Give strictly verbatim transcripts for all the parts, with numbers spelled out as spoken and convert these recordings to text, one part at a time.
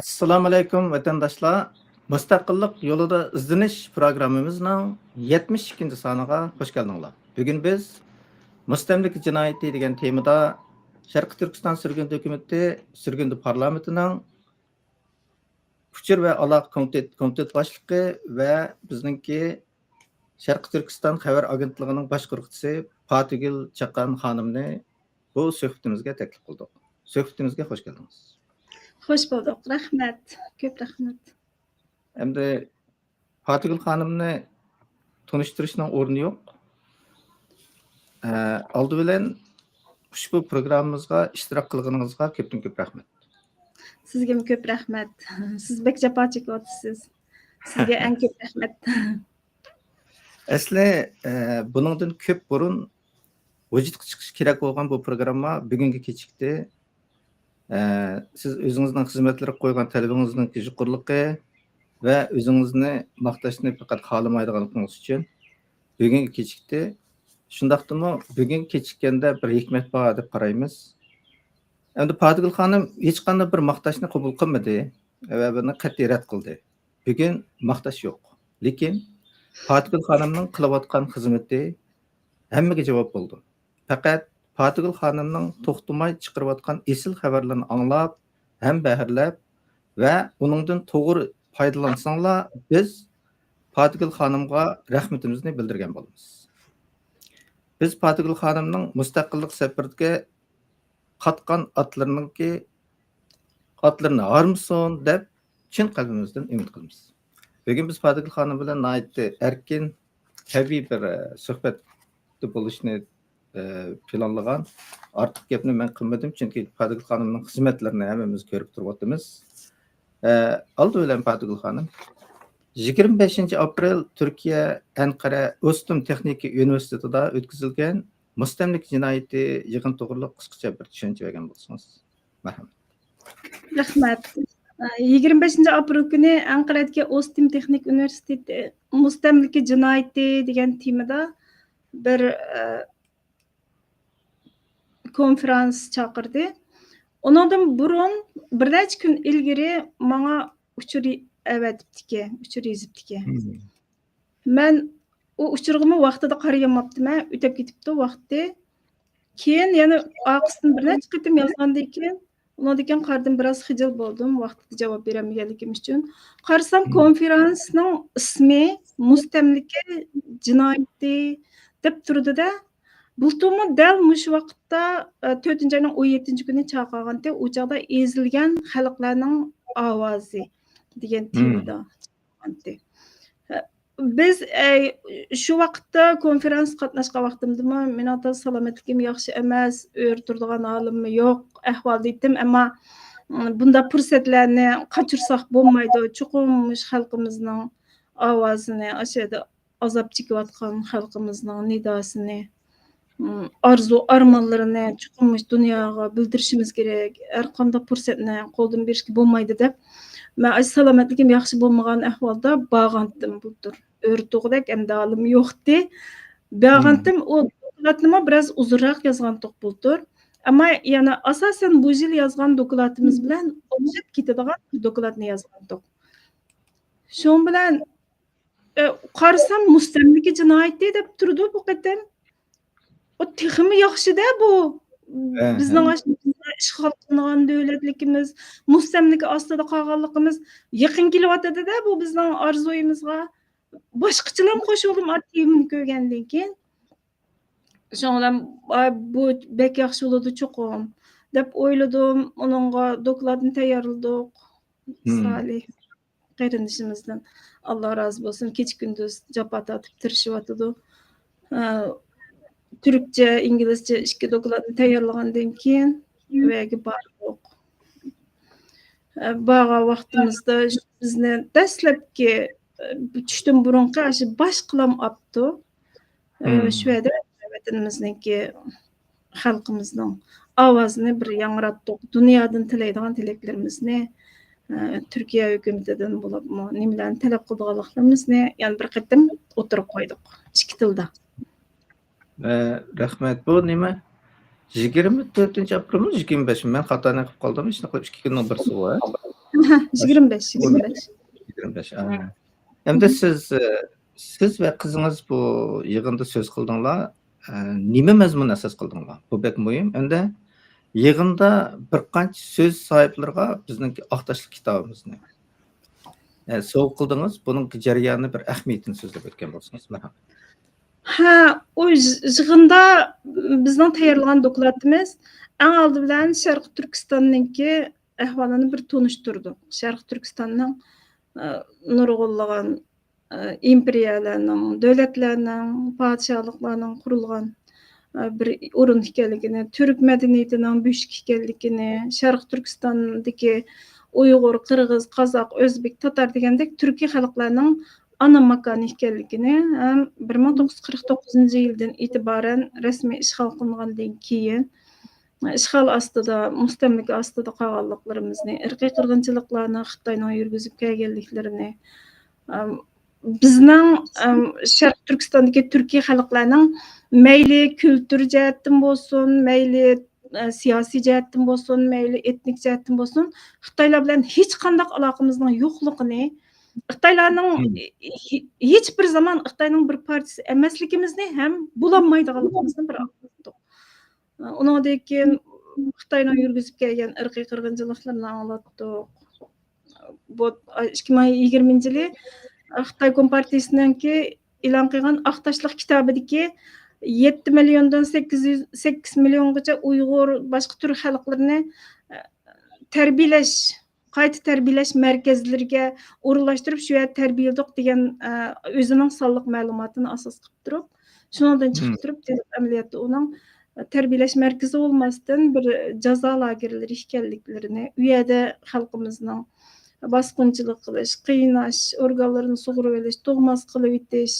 ئەسسالامۇئەلەيكۇم، ۋەتەنداشلار! مۇستەقىللىق يولىدا ئىزدىنىش پروگراممىمىزنىڭ يەتمىش ئىككىنچى سانىغا خۇش كەلدىڭلار. بۈگۈن بىز مۇستەملىكە جىنايىتى دېگەن تېمىدا شەرقىي تۈركىستان سۈرگۈندە ھۆكۈمىتى، سۈرگۈندە پارلامېنتىنىڭ ئۇچۇر ۋە ئالاقە كومىتېت، كومىتېت باشلىقى ۋە بىزنىڭكى شەرقىي تۈركىستان خەۋەر ئاگېنتلىقىنىڭ باشقۇرغۇچىسى پاتىگۈل چاقان خانىمنى بۇ سۆھبىتىمىزگە تەكلىپ قىلدۇق. سۆھبىتىمىزگە خۇش كەلدىڭىز. خۇش بولدۇق. رەھمەت. كۆپ رەھمەت. ئەمدى پاتىگۈل خانىمنى تونۇشتۇرۇشنىڭ ئورنى يوق. ئە، ئالدى بىلەن ئۇشبۇ پروگراممىمىزغا ئىشتىراك قىلغىنىڭىزغا كۆپتىن كۆپ رەھمەت. سىزگىمۇ كۆپ رەھمەت. سىز بەك جاپا چېكىۋاتىسىز. سىزگە ئەڭ كۆپ رەھمەت. ئەسلى، ئە، بۇنىڭدىن كۆپ بۇرۇن ۋۇجۇدقا چىقىشى كېرەك بولغان بۇ پروگرامما بۈگۈنگە كېچىكتى. ئە، سىز ئۆزىڭىزنىڭ خىزمەتلىرىگە قويغان تەلىپىڭىزنىڭ يۇقىرىلىقى ۋە ئۆزىڭىزنى ماختاشنى پەقەت خالىمايدىغانلىقىڭىز ئۈچۈن بۈگۈنگە كېچىكتى. شۇنداقتىمۇ بۈگۈن كېچىككەندە بىر ھېكمەت بار دەپ قارايمىز. ئەمدى پاتىگۈل خانىم ھېچقانداق بىر ماختاشنى قوبۇل قىلمىدى ۋە بۇنى قەتئىي رەت قىلدى. بۈگۈن ماختاش يوق. لېكىن پاتىگۈل خانىمنىڭ قىلىۋاتقان خىزمىتى ھەممىگە جاۋاب بولىدۇ. پەقەت پاتىگۈل خانىمنىڭ توختىماي چىقىرىۋاتقان ئېسىل خەۋەرلىرىنى ئاڭلاپ، ھەم بەھرىلەپ ۋە ئۇنىڭدىن توغرا پايدىلانساڭلار، بىز پاتىگۈل خانىمغا رەھمىتىمىزنى بىلدۈرگەن بولىمىز. بىز پاتىگۈل خانىمنىڭ مۇستەقىللىق سەپىرىدىكى قاتقان ئاتلىرىنىڭكى، ئاتلىرىنى ھارمىسۇن دەپ چىن قەلبىمىزدىن ئۈمىد قىلىمىز. بۈگۈن بىز پاتىگۈل خانىم بىلەن ناھايىتى ئەركىن، تەبىئىي بىر، ئە، سۆھبەتتە بولۇشنى، ئە، پىلانلىغان. ئارتۇق گەپنى مەن قىلمىدىم، چۈنكى پاتىگۈل خانىمنىڭ خىزمەتلىرىنى ھەممىمىز كۆرۈپ تۇرۇۋاتىمىز. ئە، ئالدى بىلەن پاتىگۈل خانىم، يىگىرمە بەشىنچى ئاپرېل تۈركىيە ئەنقەرە ئوستۇم تېخنىكا ئۇنىۋېرسىتېتىدا ئۆتكۈزۈلگەن مۇستەملىكە جىنايىتى يىغىنى توغرىلىق قىسقىچە بىر چۈشەنچە بەرگەن بولسىڭىز. مەرھەمەت. رەھمەت. يىگىرمە بەشىنچى ئاپرېل كۈنى ئەنقەرەدىكى ئوستىم تېخنىك ئۇنىۋېرسىتېتى مۇستەملىكە جىنايىتى دېگەن تېمىدا بىر، ئە، كونفېرانس چاقىردى. ئۇنىڭدىن بۇرۇن بىر نەچچە كۈن ئىلگىرى ماڭا ئۇچۇر ئەۋەتىپتىكەن، ئۇچۇر يېزىپتىكەن. مەن ئۇ ئۇچۇرغىمۇ ۋاقتىدا قارىيالماپتىمەن، ئۆتۈپ كېتىپتۇ ۋاقتى. كېيىن يەنە ئارقىسىدىن بىر نەچچە قېتىم يازغاندىن كېيىن، ئۇنىڭدىن كېيىن قارىدىم، بىراز خىجىل بولدۇم، ۋاقتىدا جاۋاب بېرەلمىگەنلىكىم ئۈچۈن. قارىسام، كونفېرانسنىڭ ئىسمى مۇستەملىكە جىنايىتى دەپ تۇرىدۇ-دە. بۇلتۇرمۇ دەل مۇشۇ ۋاقىتتا، ئە، تۆتىنچى ئاينىڭ ئون يەتتىنچى كۈنى چاقىرغانتى، ئۇ چاغدا ئېزىلگەن خەلقلەرنىڭ ئاۋازى دېگەن تېمىدا چاقىرغانتى. بىز، ئە، شۇ ۋاقىتتا كونفېرانس قاتناشقان ۋاقتىمدىمۇ مېنىڭ تازا سالامەتلىكىم ياخشى ئەمەس، ئۆرە تۇرىدىغان ھالىممۇ يوق ئەھۋالدا ئىدىم. ئەمما، م، بۇنداق پۇرسەتلەرنى قاچۇرساق بولمايدۇ. چوقۇم مۇشۇ خەلقىمىزنىڭ ئاۋازىنى، ئاشۇ يەردە ئازاب چېكىۋاتقان خەلقىمىزنىڭ نىداسىنى، ئارزۇ ئارمانلىرىنى چوقۇم مۇشۇ دۇنياغا بىلدۈرۈشىمىز كېرەك. ھەر قانداق پۇرسەتنى قولدىن بېرىشكە بولمايدۇ دەپ، مەن ئاشۇ سالامەتلىكىم ياخشى بولمىغان ئەھۋالدا بارغانتىم بۇلتۇر. ئۆرە تۇرغۇدەك ئەمدى ھالىم يوقتى. بارغانتىم، ئۇ دوكلاتنىمۇ بىراز ئۇزۇنراق يازغانتۇق بۇلتۇر. ئەمما يەنە ئاساسەن بۇ يىل يازغان دوكلاتىمىز بىلەن ئوخشاپ كېتىدىغان بىر دوكلاتنى يازغانتۇق. شۇنىڭ بىلەن ئە، قارىسام، مۇستەملىكە جىنايىتى دەپ تۇرىدۇ بۇ قېتىم. ئۇ تېخىمۇ ياخشى-دە بۇ. ھە، بىزنىڭ ھە. ئاشۇ ئىشغال قىلىنغان دۆلەتلىكىمىز، مۇستەملىكە ئاستىدا قالغانلىقىمىز يېقىن كېلىۋاتىدۇ-دە بۇ بىزنىڭ ئارزۇيىمىزغا. باشقىچىلام قوشۇلدۇم ئا تېمىنى كۆرگەندىن كېيىن. شۇنىڭ بىلەن، ئا، بۇ بەك ياخشى بولىدۇ چوقۇم دەپ ئويلىدىم. ئۇنىڭغا دوكلاتنى تەييارلىدۇق. سالىھ قېرىندىشىمىزدىن ئاللا رازى بولسۇن، كېچە كۈندۈز جاپا تارتىپ تىرىشىۋاتىدۇ. ئە، تۈركچە، ئىنگلىزچە ئىككى دوكلاتنى تەييارلىغاندىن كېيىن، ئۇ يەرگە باردۇق. ئە، بارغان ۋاقتىمىزدا بىزنى دەسلەپكى، ئە، چۈشتىن بۇرۇنقى ئاشۇ باش قىلام ئاپتۇ. ئە، شۇ يەردە ۋەتىنىمىزنىڭكى خەلقىمىزنىڭ ئاۋازىنى بىر ياڭراتتۇق. دۇنيادىن تىلەيدىغان تىلەكلىرىمىزنى، ئە، تۈركىيە ھۆكۈمىتىدىن بولۇپمۇ نېمىلەرنى تەلەپ قىلىدىغانلىقلىرىمىزنى يەنە بىر قېتىم ئوتتۇرىغا قويدۇق. ئىككى تىلدا. ئە، رەھمەت. بۇ نېمە؟ يىگىرمە تۆتىنچى ئاپرېلمۇ، يىگىرمە بەشىنچى؟ مەن خاتالىق قىلىپ قالدىم. ھېچنېمە قىلىپ، ئىككى كۈننىڭ بىرسى بۇ، ھە؟ يىگىرمە بەش، يىگىرمە بەش. يىگىرمە بەش، ئەمدى سىز، سىز ۋە قىزىڭىز بۇ يىغىندا سۆز قىلدىڭلار. نېمە مەزمۇن ئاساس قىلدىڭلار؟ بۇ بەك مۇھىم. ئەمدى يىغىندا بىر قانچە سۆز ساھىبلىرىغا بىزنىڭكى ئاق تاشلىق كىتابىمىزنى سوۋغا قىلدىڭىز. بۇنىڭ جەريانى، بىر ئەھمىيىتىنى سۆزلەپ ئۆتكەن بولسىڭىز، مەرھەمەت. ھە، ئۇ يىغىندا بىزنىڭ تەييارلىغان دوكلاتىمىز ئەڭ ئالدى بىلەن شەرقىي تۈركىستاننىڭكى ئەھۋالىنى بىر تونۇشتۇردۇق. شەرقىي تۈركىستاننىڭ نۇرغۇنلىغان ئىمپېرىيەلەرنىڭ، دۆلەتلەرنىڭ، پادىشاھلىقلارنىڭ قۇرۇلغان بىر ئورۇن ئىكەنلىكىنى، تۈرك مەدەنىيىتىنىڭ بۆشۈك ئىكەنلىكىنى، شەرقىي تۈركىستاندىكى ئۇيغۇر، قىرغىز، قازاق، ئۆزبېك، تاتار دېگەندەك تۈركىي خەلقلەرنىڭ ئانا ماكانى ئىكەنلىكىنى ھەم بىر مىڭ توققۇز يۈز قىرىق توققۇزىنچى يىلدىن ئېتىبارەن رەسمىي ئىشغال قىلىنغاندىن كېيىن، ئىشغال ئاستىدا، مۇستەملىكە ئاستىدا قالغانلىقلىرىمىزنى، ئىرقىي قىرغىنچىلىقلارنى خىتاينىڭ يۈرگۈزۈپ كەلگەنلىكلىرىنى، ئەم، بىزنىڭ، ئەم، شەرقىي تۈركىستاندىكى تۈركىي خەلقلەرنىڭ مەيلى كۈلتۈر جەھەتتىن بولسۇن، مەيلى، ئە، سىياسىي جەھەتتىن بولسۇن، مەيلى ئېتنىك جەھەتتىن بولسۇن، خىتايلار بىلەن ھېچقانداق ئالاقىمىزنىڭ يوقلۇقىنى، خىتايلارنىڭ ھېچبىر زامان خىتاينىڭ بىر پارچىسى ئەمەسلىكىمىزنى ھەم بولالمايدىغانلىقىمىزنى بىر ئاڭلاتتۇق. ئۇنىڭدىن كېيىن خىتاينىڭ يۈرگۈزۈپ كەلگەن ئىرقىي قىرغىنچىلىقلىرىنى ئاڭلاتتۇق. بۇ ئىككى مىڭ يىگىرمىنچى يىلى خىتاي كومپارتىيىسىنىڭكى ئېلان قىلغان ئاق تاشلىق كىتابىدىكى يەتتە مىليوندىن سەككىز يۈز، سەككىز مىليونغىچە ئۇيغۇر، باشقا تۈرك خەلقلىرىنى تەربىيەلەش، قايتا تەربىيەلەش مەركەزلىرىگە ئورۇنلاشتۇرۇپ، شۇ يەردە تەربىيەلىدۇق دېگەن، ئە، ئۆزىنىڭ سانلىق مەلۇماتىنى ئاساس قىلىپ تۇرۇپ، شۇنىڭدىن چىقىپ تۇرۇپ، دېمەك، ئەمەلىيەتتە ئۇنىڭ تەربىيەلەش مەركىزى بولماستىن، بىر جازا لاگېرلىرى ئىكەنلىكلىرىنى، ئۇ يەردە خەلقىمىزنىڭ باسقۇنچىلىق قىلىش، قىيناش، ئورگانلىرىنى سۇغۇرۇۋېلىش، تۇغماس قىلىۋېتىش،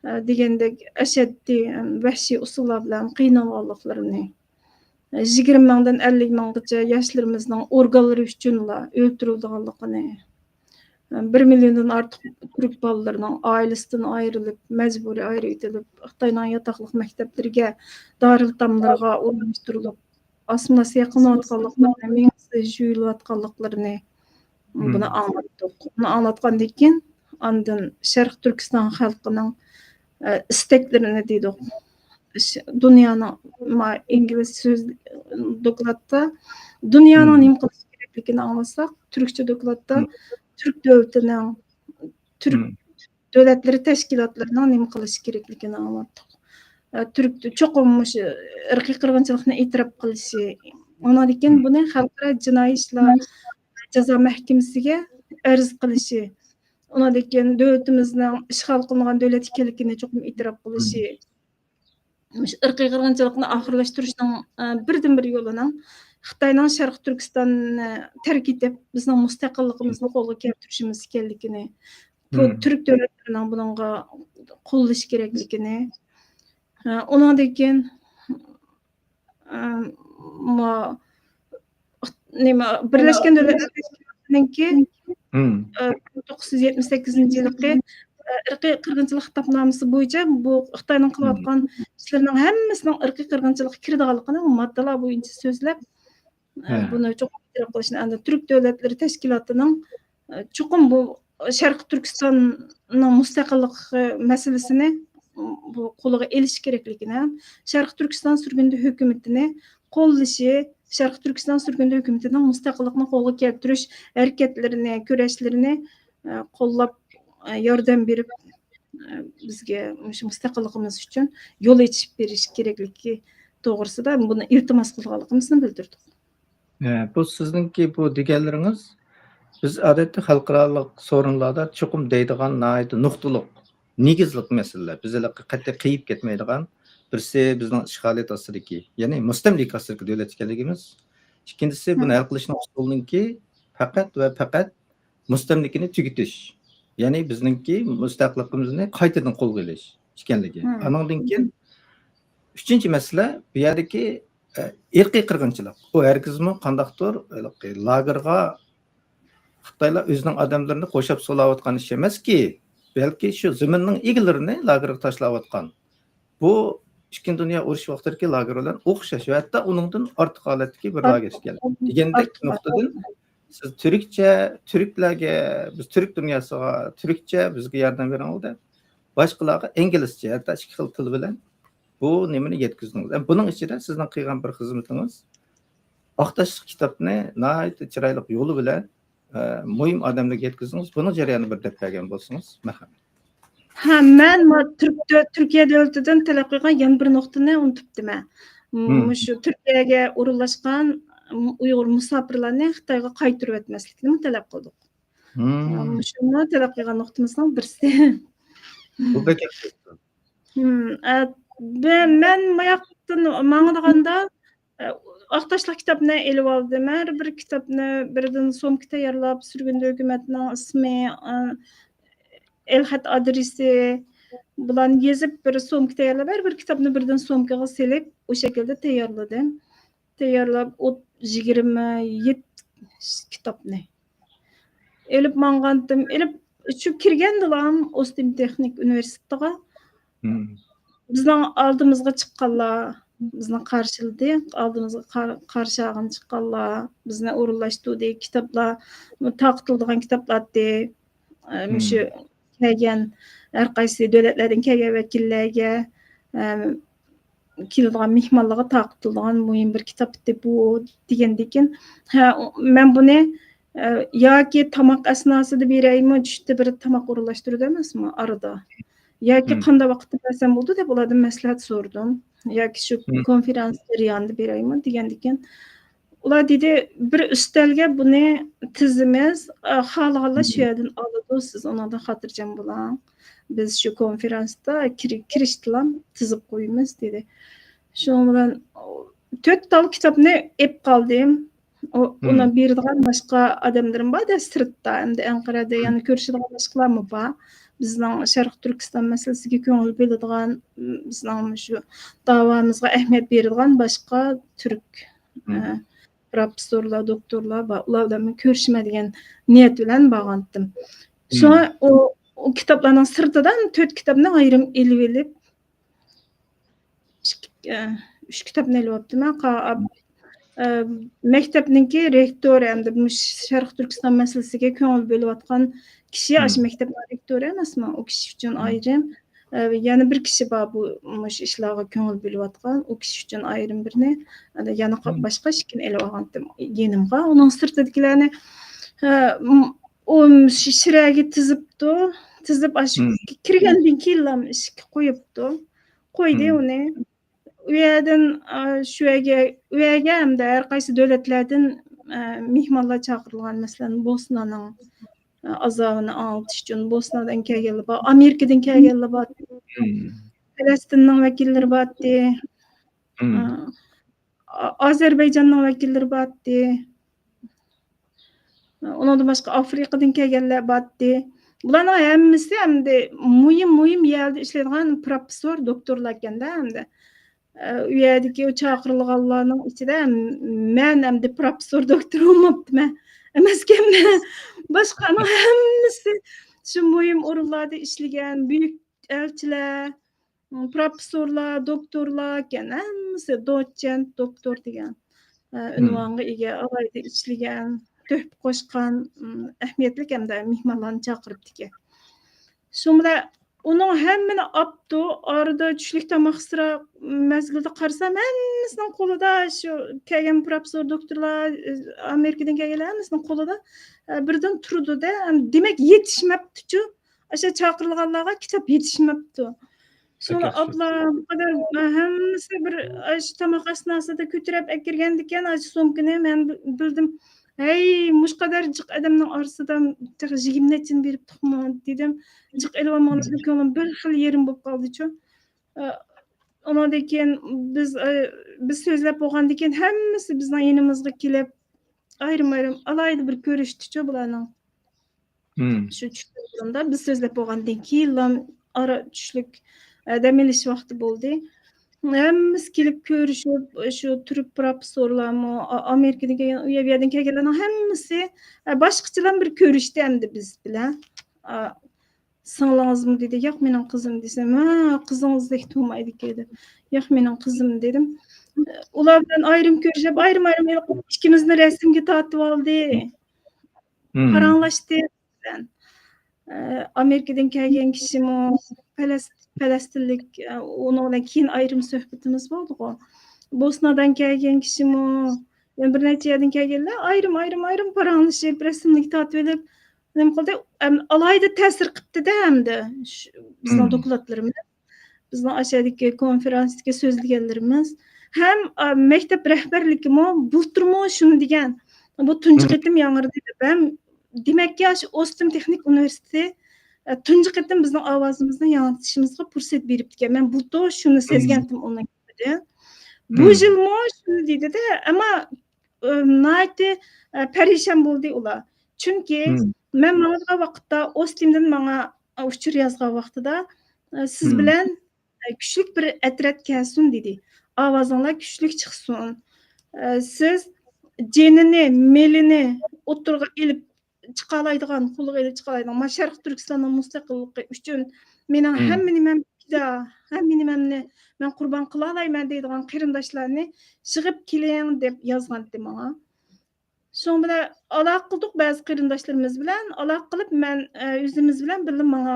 ئە، دېگەندەك ئەشەددىي، ۋەھشىي ئۇسۇللار بىلەن قىينالغانلىقلىرىنى، يىگىرمە مىڭدىن ئەللىك مىڭغىچە ياشلىرىمىزنىڭ ئورگانلىرى ئۈچۈنلا ئۆلتۈرۈلىدىغانلىقىنى، بىر مىليوندىن ئارتۇق تۈرك بالىلىرىنىڭ ئائىلىسىدىن ئايرىلىپ، مەجبۇرىي ئايرىۋېتىلىپ، خىتاينىڭ ياتاقلىق مەكتەپلىرىگە، دارىلئېتاملىرىغا ئورۇنلاشتۇرۇلۇپ، ئاسسىمىلياتسىيە قىلىنىۋاتقانلىقلىرىنى، مېڭىسى يۇيۇلۇۋاتقانلىقلىرىنى، بۇنى ئاڭلاتتۇق. بۇنى ئاڭلاتقاندىن كېيىن، ئاندىن شەرقىي تۈركىستان خەلقىنىڭ، ئە، ئىستەكلىرىنى دېدۇق. ش-، دۇنيانىڭ، ما-، ئىنگلىز سۆز دوكلاتتا دۇنيانىڭ نېمە قىلىشى كېرەكلىكىنى ئاڭلاتساق، تۈركچە دوكلاتتا تۈرك دۆلىتىنىڭ، تۈرك دۆلەتلىرى تەشكىلاتلىرىنىڭ نېمە قىلىشى كېرەكلىكىنى ئاڭلاتتۇق. ئە، تۈرك چوقۇم مۇشۇ ئىرقىي قىرغىنچىلىقنى ئېتىراپ قىلىشى، ئۇنىڭدىن كېيىن بۇنى خەلقئارا جىنايى ئىشلار جازا مەھكىمىسىگە ئەرز قىلىشى، ئۇنىڭدىن كېيىن دۆلىتىمىزنىڭ ئىشغال قىلىنغان دۆلەت ئىكەنلىكىنى چوقۇم ئېتىراپ قىلىشى، مۇشۇ ئىرقىي قىرغىنچىلىقنى ئاخىرلاشتۇرۇشنىڭ، ئە، بىردىنبىر يولىنىڭ خىتاينىڭ شەرقىي تۈركىستاننى تەرك ئېتىپ، بىزنىڭ مۇستەقىللىقىمىزنى قولغا كەلتۈرۈشىمىز ئىكەنلىكىنى، بۇ تۈرك دۆلەتلىرىنىڭ بۇنىڭغا قوللىشى كېرەكلىكىنى، ئە، ئۇنىڭدىن كېيىن، ئە، ما-، نېمە، بىرلەشكەن دۆلەتلەر تەشكىلاتىنىڭكى، ئە، بىر مىڭ توققۇز يۈز يەتمىش سەككىزىنچى يىلقى، ئە، ئىرقىي قىرغىنچىلىق خىتابنامىسى بويىچە بۇ خىتاينىڭ قىلىۋاتقان ئىشلىرىنىڭ ھەممىسىنىڭ ئىرقىي قىرغىنچىلىققا كىرىدىغانلىقىنى ماددىلار بويىچە سۆزلەپ، ئە، بۇنى چوقۇم ئېتىراپ قىلىشنى، ئەمدى تۈرك دۆلەتلىرى تەشكىلاتىنىڭ، ئە، چوقۇم بۇ شەرقىي تۈركىستاننىڭ مۇستەقىللىقى مەسىلىسىنى، بۇ قولىغا ئېلىشى كېرەكلىكىنى، شەرقىي تۈركىستان سۈرگۈندە ھۆكۈمىتىنى قوللىشى، شەرقىي تۈركىستان سۈرگۈندە ھۆكۈمىتىنىڭ مۇستەقىللىقنى قولغا كەلتۈرۈش ھەرىكەتلىرىنى، كۈرەشلىرىنى، ئە، قوللاپ، ئە، ياردەم بېرىپ، ئە، بىزگە مۇشۇ مۇستەقىللىقىمىز ئۈچۈن يول ئېچىپ بېرىش كېرەكلىكى توغرىسىدا بۇنى ئىلتىماس قىلغانلىقىمىزنى بىلدۈردۇق. ئە، بۇ سىزنىڭكى بۇ دېگەنلىرىڭىز، بىز ئادەتتە خەلقئارالىق سورۇنلاردا چوقۇم دەيدىغان ناھايىتى نۇقتىلىق، نېگىزلىق مەسىلىلەر، بىز ھېلىقى قەتئىي قېيىپ كەتمەيدىغان، بىرسى بىزنىڭ ئىشغالىيەت ئاستىدىكى، يەنى مۇستەملىكە ئاستىدىكى دۆلەت ئىكەنلىكىمىز، ئىككىنچىسى بۇنى ھەل قىلىشنىڭ ئۇسۇلىنىڭكى پەقەت ۋە پەقەت مۇستەملىكىنى تۈگىتىش، يەنى بىزنىڭكى مۇستەقىللىقىمىزنى قايتىدىن قولغا ئېلىش ئىكەنلىكى. ئانىڭدىن كېيىن ئۈچىنچى مەسىلە، بۇ يەردىكى، ئە، ئىرقىي قىرغىنچىلىق. ئۇ ھەرگىزمۇ قانداقتۇر ھېلىقى لاگېرغا خىتايلار ئۆزىنىڭ ئادەملىرىنى قورشاپ سولاۋاتقان ئىش ئەمەسكى، بەلكى شۇ زېمىننىڭ ئىگىلىرىنى لاگېرغا تاشلاۋاتقان. بۇ ئىككىنچى دۇنيا ئۇرۇشى ۋاقتىدىكى لاگېر بىلەن ئوخشاش ۋە ھەتتا ئۇنىڭدىن ئارتۇق ھالەتتىكى بىر لاگېر ئىكەن دېگەندەك نۇقتىدىن سىز تۈركچە، تۈركلەرگە، بىز تۈرك دۇنياسىغا تۈركچە بىزگە ياردەم بېرىڭ دەپ، باشقىلارغا ئىنگلىزچە، ھەتتا ئىككى خىل تىل بىلەن بۇ نېمىنى يەتكۈزدىڭىز. ھەم بۇنىڭ ئىچىدە سىزنىڭ قىلغان بىر خىزمىتىڭىز، ئاق تاشلىق كىتابنى ناھايىتى چىرايلىق يولى بىلەن، ئە، مۇھىم ئادەملەرگە يەتكۈزدىڭىز. بۇنىڭ جەريانىنى بىر دەپ بەرگەن بولسىڭىز، مەرھەمەت. ھە، مەن ما-، تۈرك دۆ-، تۈركىيە دۆلىتىدىن تەلەپ قىلغان يەنە بىر نۇقتىنى ئۇنتۇپتىمەن. م-، مم. مۇشۇ تۈركىيەگە ئورۇنلاشقان، م-، ئۇيغۇر مۇساپىرلارنى خىتايغا قايتۇرۇۋەتمەسلىكنىمۇ تەلەپ قىلدۇق. مم. مۇشۇمۇ تەلەپ قىلغان نۇقتىمىزنىڭ بىرسى. بۇ بەك ياخشى. مم، ئە، بە-، مەن ماياقتىن ماڭىدىغاندا، ئە، ئاق تاشلىق كىتابنى ئېلىۋالدىم. ھەر بىر كىتابنى بىردىن سومكا تەييارلاپ، سۈرگۈندە ھۆكۈمەتنىڭ ئىسمى، ئە، ئېلخەت ئادرېسى بىلەن يېزىپ، بىر سومكا تەييارلاپ، ھەر بىر كىتابنى بىردىن سومكىغا سېلىپ، ئۇ شەكىلدە تەييارلىدىم. تەييارلاپ، ئوت-، يىگىرمە يەتتە كىتابنى ئېلىپ ماڭغانتىم. ئېلىپ، شۇ كىرگەندىلا ئوستىن تېخنىك ئۇنىۋېرسىتېتىغا مم. بىزنىڭ ئالدىمىزغا چىققانلار، بىزنى قارشىلىدى. ئالدىمىزغا قار-، قارشى ئالغىلى چىققانلار، بىزنى ئورۇنلاشتۇردى. كىتابلار، تارقىتىلىدىغان كىتابلار ئاتتى. ئە، مم. مۇشۇ كەلگەن ھەر قايسى دۆلەتلەردىن كەلگەن ۋەكىللەرگە، ئە، كېلىدىغان مېھمانلارغا تارقىتىلىدىغان مۇھىم بىر كىتاب ئىدى بۇ، دېگەندىكىن، ھە، مەن بۇنى، ئە، ياكى تاماق ئەسناسىدا بېرەيمۇ، چۈشتە بىر تاماق ئورۇنلاشتۇرىدۇ ئەمەسمۇ ئارىدا؟ ياكى مم. قانداق ۋاقىتتا بەرسەم بولىدۇ دەپ ئۇلاردىن مەسلىھەت سورىدىم. ياكى شۇ مم. كونفېرانس جەريانىدا بېرەيمۇ دېگەندىكىن، ئۇلار دېدى، بىر ئۈستەلگە بۇنى تىزىمىز، ئە، خالىغانلار شۇ مم. يەردىن ئالىدۇ، سىز ئۇنىڭدىن خاتىرجەم بولۇڭ. بىز شۇ كونفېرانستا كىر-، كىرىشتىلا تىزىپ قويىمىز، دېدى. شۇنىڭ بىلەن تۆت تال كىتابنى ئېلىپ قالدىم. ئۇ، مم. ئۇنى بېرىدىغان باشقا ئادەملىرىم بار-دە، سىرتتا، ئەمدى ئەنقەرەدە مم. يەنە كۆرۈشىدىغان باشقىلارمۇ بار. بىزنىڭ شەرقىي تۈركىستان مەسىلىسىگە كۆڭۈل بۆلىدىغان، م، بىزنىڭ مۇشۇ داۋامىزغا ئەھمىيەت بېرىدىغان باشقا تۈرك، مم. ئە، پروفېسسورلار، دوكتورلار بار. ئۇلار بىلەن كۆرۈشىمەن دېگەن نىيەت بىلەن بارغانتىم. مم. شۇڭا ئۇ، ئۇ كىتابلارنىڭ سىرتىدىن تۆت كىتابنى ئايرىم ئېلىۋېلىپ، ئىككى، ئە، ئۈچ كىتابنى ئېلىۋاپتىمەن. قا-، ئا-، ئە، مەكتەپنىڭكى رېكتورى ھەمدە مۇشۇ شەرقىي تۈركىستان مەسىلىسىگە كۆڭۈل بۆلۈۋاتقان كىشى، ئاشۇ مم. مەكتەپنىڭ رېكتورى ئەمەسمۇ، ئۇ كىشى ئۈچۈن مم. ئايرىم. ئە، يەنە بىر كىشى بار، بۇ، مۇشۇ ئىشلارغا كۆڭۈل بۆلۈۋاتقان، ئۇ كىشى ئۈچۈن ئايرىم بىرنى، ئەنە يەنە قا-، مم. باشقا ئىككىنى ئېلىۋالغانتىم يېنىمغا. ئۇنىڭ سىرتىدىكىلەرنى، ئە، م-، ئۇ شىرەگە تىزىپتۇ. تىزىپ، ئاشۇ مم. كىرگەندىن كېيىنلا ئىشىككە قويۇپتۇ. قويدى مم. ئۇنى. ئۇ يەردىن، ئا، شۇ يەرگە، ئۇ يەرگە ھەمدە ھەر قايسى دۆلەتلەردىن، ئە، مېھمانلار چاقىرىلغان. مەسىلەن، بوسنانىڭ، ئە، ئازابىنى ئاڭلىتىش ئۈچۈن بوسنادىن كەلگەنلەر بار، ئامېرىكىدىن كەلگەنلەر بار، مم. پەلەستىننىڭ ۋەكىللىرى بارتتى. مم. ئە، ئا-، ئازەربەيجاننىڭ ۋەكىللىرى بارتتى. ئۇنىڭدىن باشقا ئافرىقىدىن كەلگەنلەر بارتتى. بۇلارنىڭ ھەممىسى ئەمدى مۇھىم، مۇھىم يەردە ئىشلەيدىغان پروفېسسور، دوكتورلار ئىكەندە ئەمدى. ئە، ئۇ يەردىكى ئۇ چاقىرىلغانلارنىڭ ئىچىدە مەن ئەمدى پروفېسسور، دوكتور بولماپتىمەن. ئەمەسكەنمەن. باشقىلارنىڭ ھەممىسى شۇ مۇھىم ئورۇنلاردا ئىشلىگەن، بۈيۈك ئەلچىلەر، پروفېسسورلار، دوكتورلار ئىكەن، ھەممىسى دوتسېنت، دوكتور دېگەن، ئە، مم. ئۇنۋانغا ئىگە، ئالاھىدە ئىشلىگەن، تۆھپە قوشقان، ئىم، ئەھمىيەتلىك ھەمدە مېھمانلارنى چاقىرىپتىكەن. شۇ بىلەن ئۇنىڭ ھەممىنى ئاپتۇ، ئارىدا چۈشلۈك تاماق ئىسراپ مەزگىلىدە قارىسام، ھەممىسىنىڭ قولىدا شۇ كەلگەن پروفېسسور، دوكتورلار، ئامېرىكىدىن كەلگەنلەر ھەممىسىنىڭ قولىدا، ئە، بىردىن تۇرىدۇ-دە، دېمەك، يېتىشمەپتۇچۇ. ئاشۇ چاقىرىلغانلارغا كىتاب يېتىشمەپتۇ. شۇڭا ئابلا بۇ قەدەر، ھەممىسى بىر، ئاشۇ تاماق ئەسناسىدا كۆتۈرۈپ ئەكىرگەندىكىن، ئاشۇ سومكىنى مەن بىلدىم. ھەي، مۇشۇ قەدەر جىق ئادەمنىڭ ئارىسىدا تېخى يىگىرمە نەچچىنى بېرىپتۇقمۇ دېدىم. جىق ئېلىۋالمىغانلىقىدىن كۆڭلۈم بىر خىل يېرىم بولۇپ قالدىچۇ. ئۇنىڭدىن كېيىن بىز، بىز سۆزلەپ بولغاندىن كېيىن ھەممىسى بىزنىڭ يېنىمىزغا كېلىپ، ئايرىم-ئايرىم ئالاھىدە بىر كۆرۈشتىچۇ بۇلارنىڭ. مم. شۇ چۈشلۈك ئورۇندا بىز سۆزلەپ بولغاندىن كېيىنلا ئارا چۈشلۈك، ئە، دەم ئېلىش ۋاقتى بولدى. ھەممىسى كېلىپ كۆرۈشۈپ، شۇ تۈرك پروفېسسورلارمۇ، ئا-، ئامېرىكىدىن كەلگەن، ئۇ يەردىن كەلگەنلەرنىڭ ھەممىسى، ئە، باشقىچىلا بىر كۆرۈشتى ئەمدى بىز بىلەن. ئا، «سىڭلىڭىزمۇ؟» دېدى. «ياق، مېنىڭ قىزىم» دېسەم، «ھە، قىزىڭىزدەك تۇرمايدىكەن» دېدى. «ياق، مېنىڭ قىزىم» دېدىم. ئۇلار بىلەن ئايرىم كۆرۈشۈپ، ئايرىم-ئايرىم ئىككىمىزنى رەسىمگە تارتىۋالدى. مم. پاراڭلاشتى. ئە، ئامېرىكىدىن كەلگەن كىشىمۇ، پەلەس-، پەلەستىنلىك، ئە، ئۇنىڭ بىلەن كېيىن ئايرىم سۆھبىتىمىز بولدىغۇ. بوسنادىن كەلگەن كىشىمۇ، يەنە بىر نەچچە يەردىن كەلگەنلەر ئايرىم، ئايرىم، ئايرىم پاراڭلىشىپ، رەسىملىك تارتىۋېلىپ، نېمە قىلدى؟ ئەم، ئالاھىدە تەسىر قىپتىدە ھەمدە شۇ بىزنىڭ مم. دوكلاتلىرىمىز. بىزنىڭ ئاشۇ يەردىكى كونفېرانسدىكى سۆزلىگەنلىرىمىز ھەم، ئا، مەكتەپ رەھبەرلىكىمۇ بۇلتۇرمۇ شۇنى دېگەن. بۇ تۇنجى مم. قېتىم ياڭرىدى دەپ ھەم دېمەككى، ئاشۇ ئوستىن تېخنىك ئۇنىۋېرسىتېتى، ئە، تۇنجى قېتىم بىزنىڭ ئاۋازىمىزنى ياڭرىتىشىمىزغا پۇرسەت بېرىپتىكەن. مەن بۇلتۇر شۇنى مم. سەزگەنتىم ئۇنىڭ گېپىدىن. بۇ مم. يىلمۇ شۇنى دېدى-دە، ئەمما، ئە، ناھايىتى، ئە، پەرىشان بولدى ئۇلار. چۈنكى مم. مەن ماڭىدىغان ۋاقىتتا ئوستىندىن ماڭا ئۇچۇر يازغان ۋاقتىدا، ئە، سىز مم. بىلەن، ئە، كۈچلۈك بىر ئەترەت كەلسۇن دېدى. ئاۋازىڭلار كۈچلۈك چىقسۇن. ئە، سىز جېنىنى، مېلىنى ئوتتۇرىغا ئېلىپ چىقالايدىغان، قولىغا ئېلىپ چىقالايدىغان، ما شەرقىي تۈركىستاننىڭ مۇستەقىللىقى ئۈچۈن مېنىڭ مم. ھەممە نېمەم پىدا، ھەممە نېمەمنى مەن قۇربان قىلالايمەن دەيدىغان قېرىنداشلارنى يىغىپ كېلىڭ دەپ يازغانتى ماڭا. شۇنىڭ بىلەن ئالاقە قىلدۇق بەزى قېرىنداشلىرىمىز بىلەن، ئالاقە قىلىپ مەن، ئە، ئۆزىمىز بىلەن بىللە ماڭا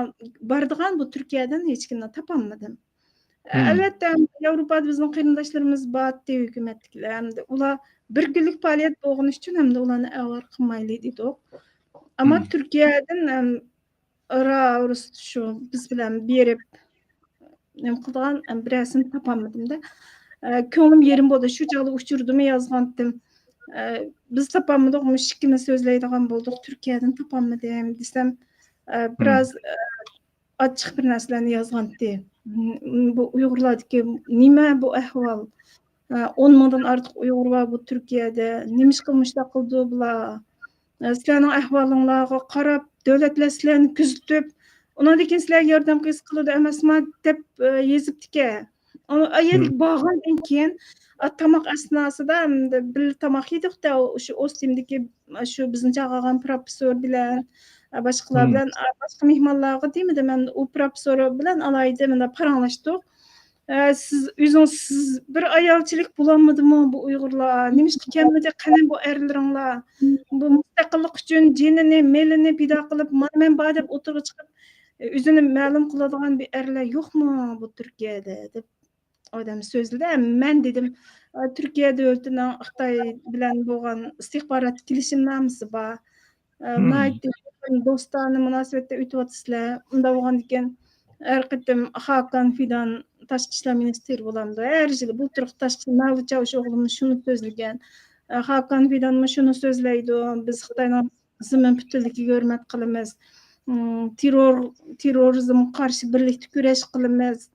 بارىدىغان بۇ تۈركىيەدىن ھېچكىمنى تاپالمىدىم. مم. ئەلۋەتتە، ياۋروپادا بىزنىڭ قېرىنداشلىرىمىز بارتتى، ھۆكۈمەتتىكىلەر. ئەمدى ئۇلار بىر كۈنلۈك پائالىيەت بولغىنى ئۈچۈن ئەمدى ئۇلارنى ئاۋارە قىلمايلى دېدۇق. ئەمما مم. تۈركىيەدىن، ئەم، را-، رۇس-، شۇ بىز بىلەن بېرىپ نېمە قىلىدىغان، ئەم، بىرەرسىنى تاپالمىدىم-دە. ئە، كۆڭلۈم يېرىم بولدى. شۇ چاغدا ئۇچۇردىمۇ يازغانتىم. ئە، بىز تاپالمىدۇق، مۇشۇ ئىككىمىز سۆزلەيدىغان بولدۇق، تۈركىيەدىن تاپالمىدىم دېسەم، ئە، مم. بىراز، ئە، ئاچچىق بىر نەرسىلەرنى يازغانتى. م-، بۇ ئۇيغۇرلاردىكى نېمە بۇ ئەھۋال؟ ئە، ئون مىڭدىن ئارتۇق ئۇيغۇر بار بۇ تۈركىيەدە. نېمىشقا مۇشۇنداق قىلىدۇ بۇلار؟ ئە، سىلەرنىڭ ئەھۋالىڭلارغا قاراپ، دۆلەتلەر سىلەرنى كۆزىتىپ، ئۇنىڭدىن كېيىن سىلەرگە ياردەم قىلغۇسى قېلىدۇ ئەمەسما دەپ، ئە، يېزىپتىكەن. ئۇ ئەيەرگە مم. بارغاندىن كېيىن، ئا، تاماق ئەسناسىدا، ئەمدى بىللە تاماق يېدۇق-دە، شۇ ئوستىندىكى، شۇ بىزنى چاقىرغان پروفېسسور بىلەن، ئا، باشقىلار مم. بىلەن، ئا، باشقا مېھمانلارغا دېمىدىم، ئەمدى ئۇ پروفېسسور بىلەن ئالاھىدە مۇنداق پاراڭلاشتۇق. ئە، سىز ئۆزىڭىز، سىز بىر ئايالچىلىك بولالمىدىمۇ بۇ ئۇيغۇرلار؟ نېمىشقا كەلمىدى؟ قېنى بۇ ئەرلىرىڭلار؟ بۇ مۇستەقىللىق ئۈچۈن جېنىنى، مېلىنى پىدا قىلىپ، مانا مەن بار دەپ ئوتتۇرىغا چىقىپ، ئۆزىنى مەلۇم قىلىدىغان بىر ئەرلەر يوقمۇ بۇ تۈركىيەدە؟ دەپ ئادەم سۆزلىدى. مەن دېدىم، ئە، تۈركىيە دۆلىتىنىڭ خىتاي بىلەن بولغان ئىستىخبارات كېلىشىمنامىسى بار. ئە، مم. ناھايىتى يېقىن دوستانە مۇناسىۋەتتە ئۆتۈۋاتىسىلەر. ئۇنداق بولغاندىكىن، ھەر قېتىم خاكان فىدان تاشقى ئىشلار مىنىستىرى بولامدۇ؟ ھەر يىلى بۇلتۇرقى تاشقى مەۋلۇت چاۋۇشئوغلىمۇ شۇنى سۆزلىگەن. ئە، خاكان فىدانمۇ شۇنى سۆزلەيدۇ. بىز خىتاينىڭ زېمىن پۈتۈنلۈكىگە ھۆرمەت قىلىمىز. ئىم، تېررور، تېررورىزمغا قارشى بىرلىكتە كۈرەش قىلىمىز،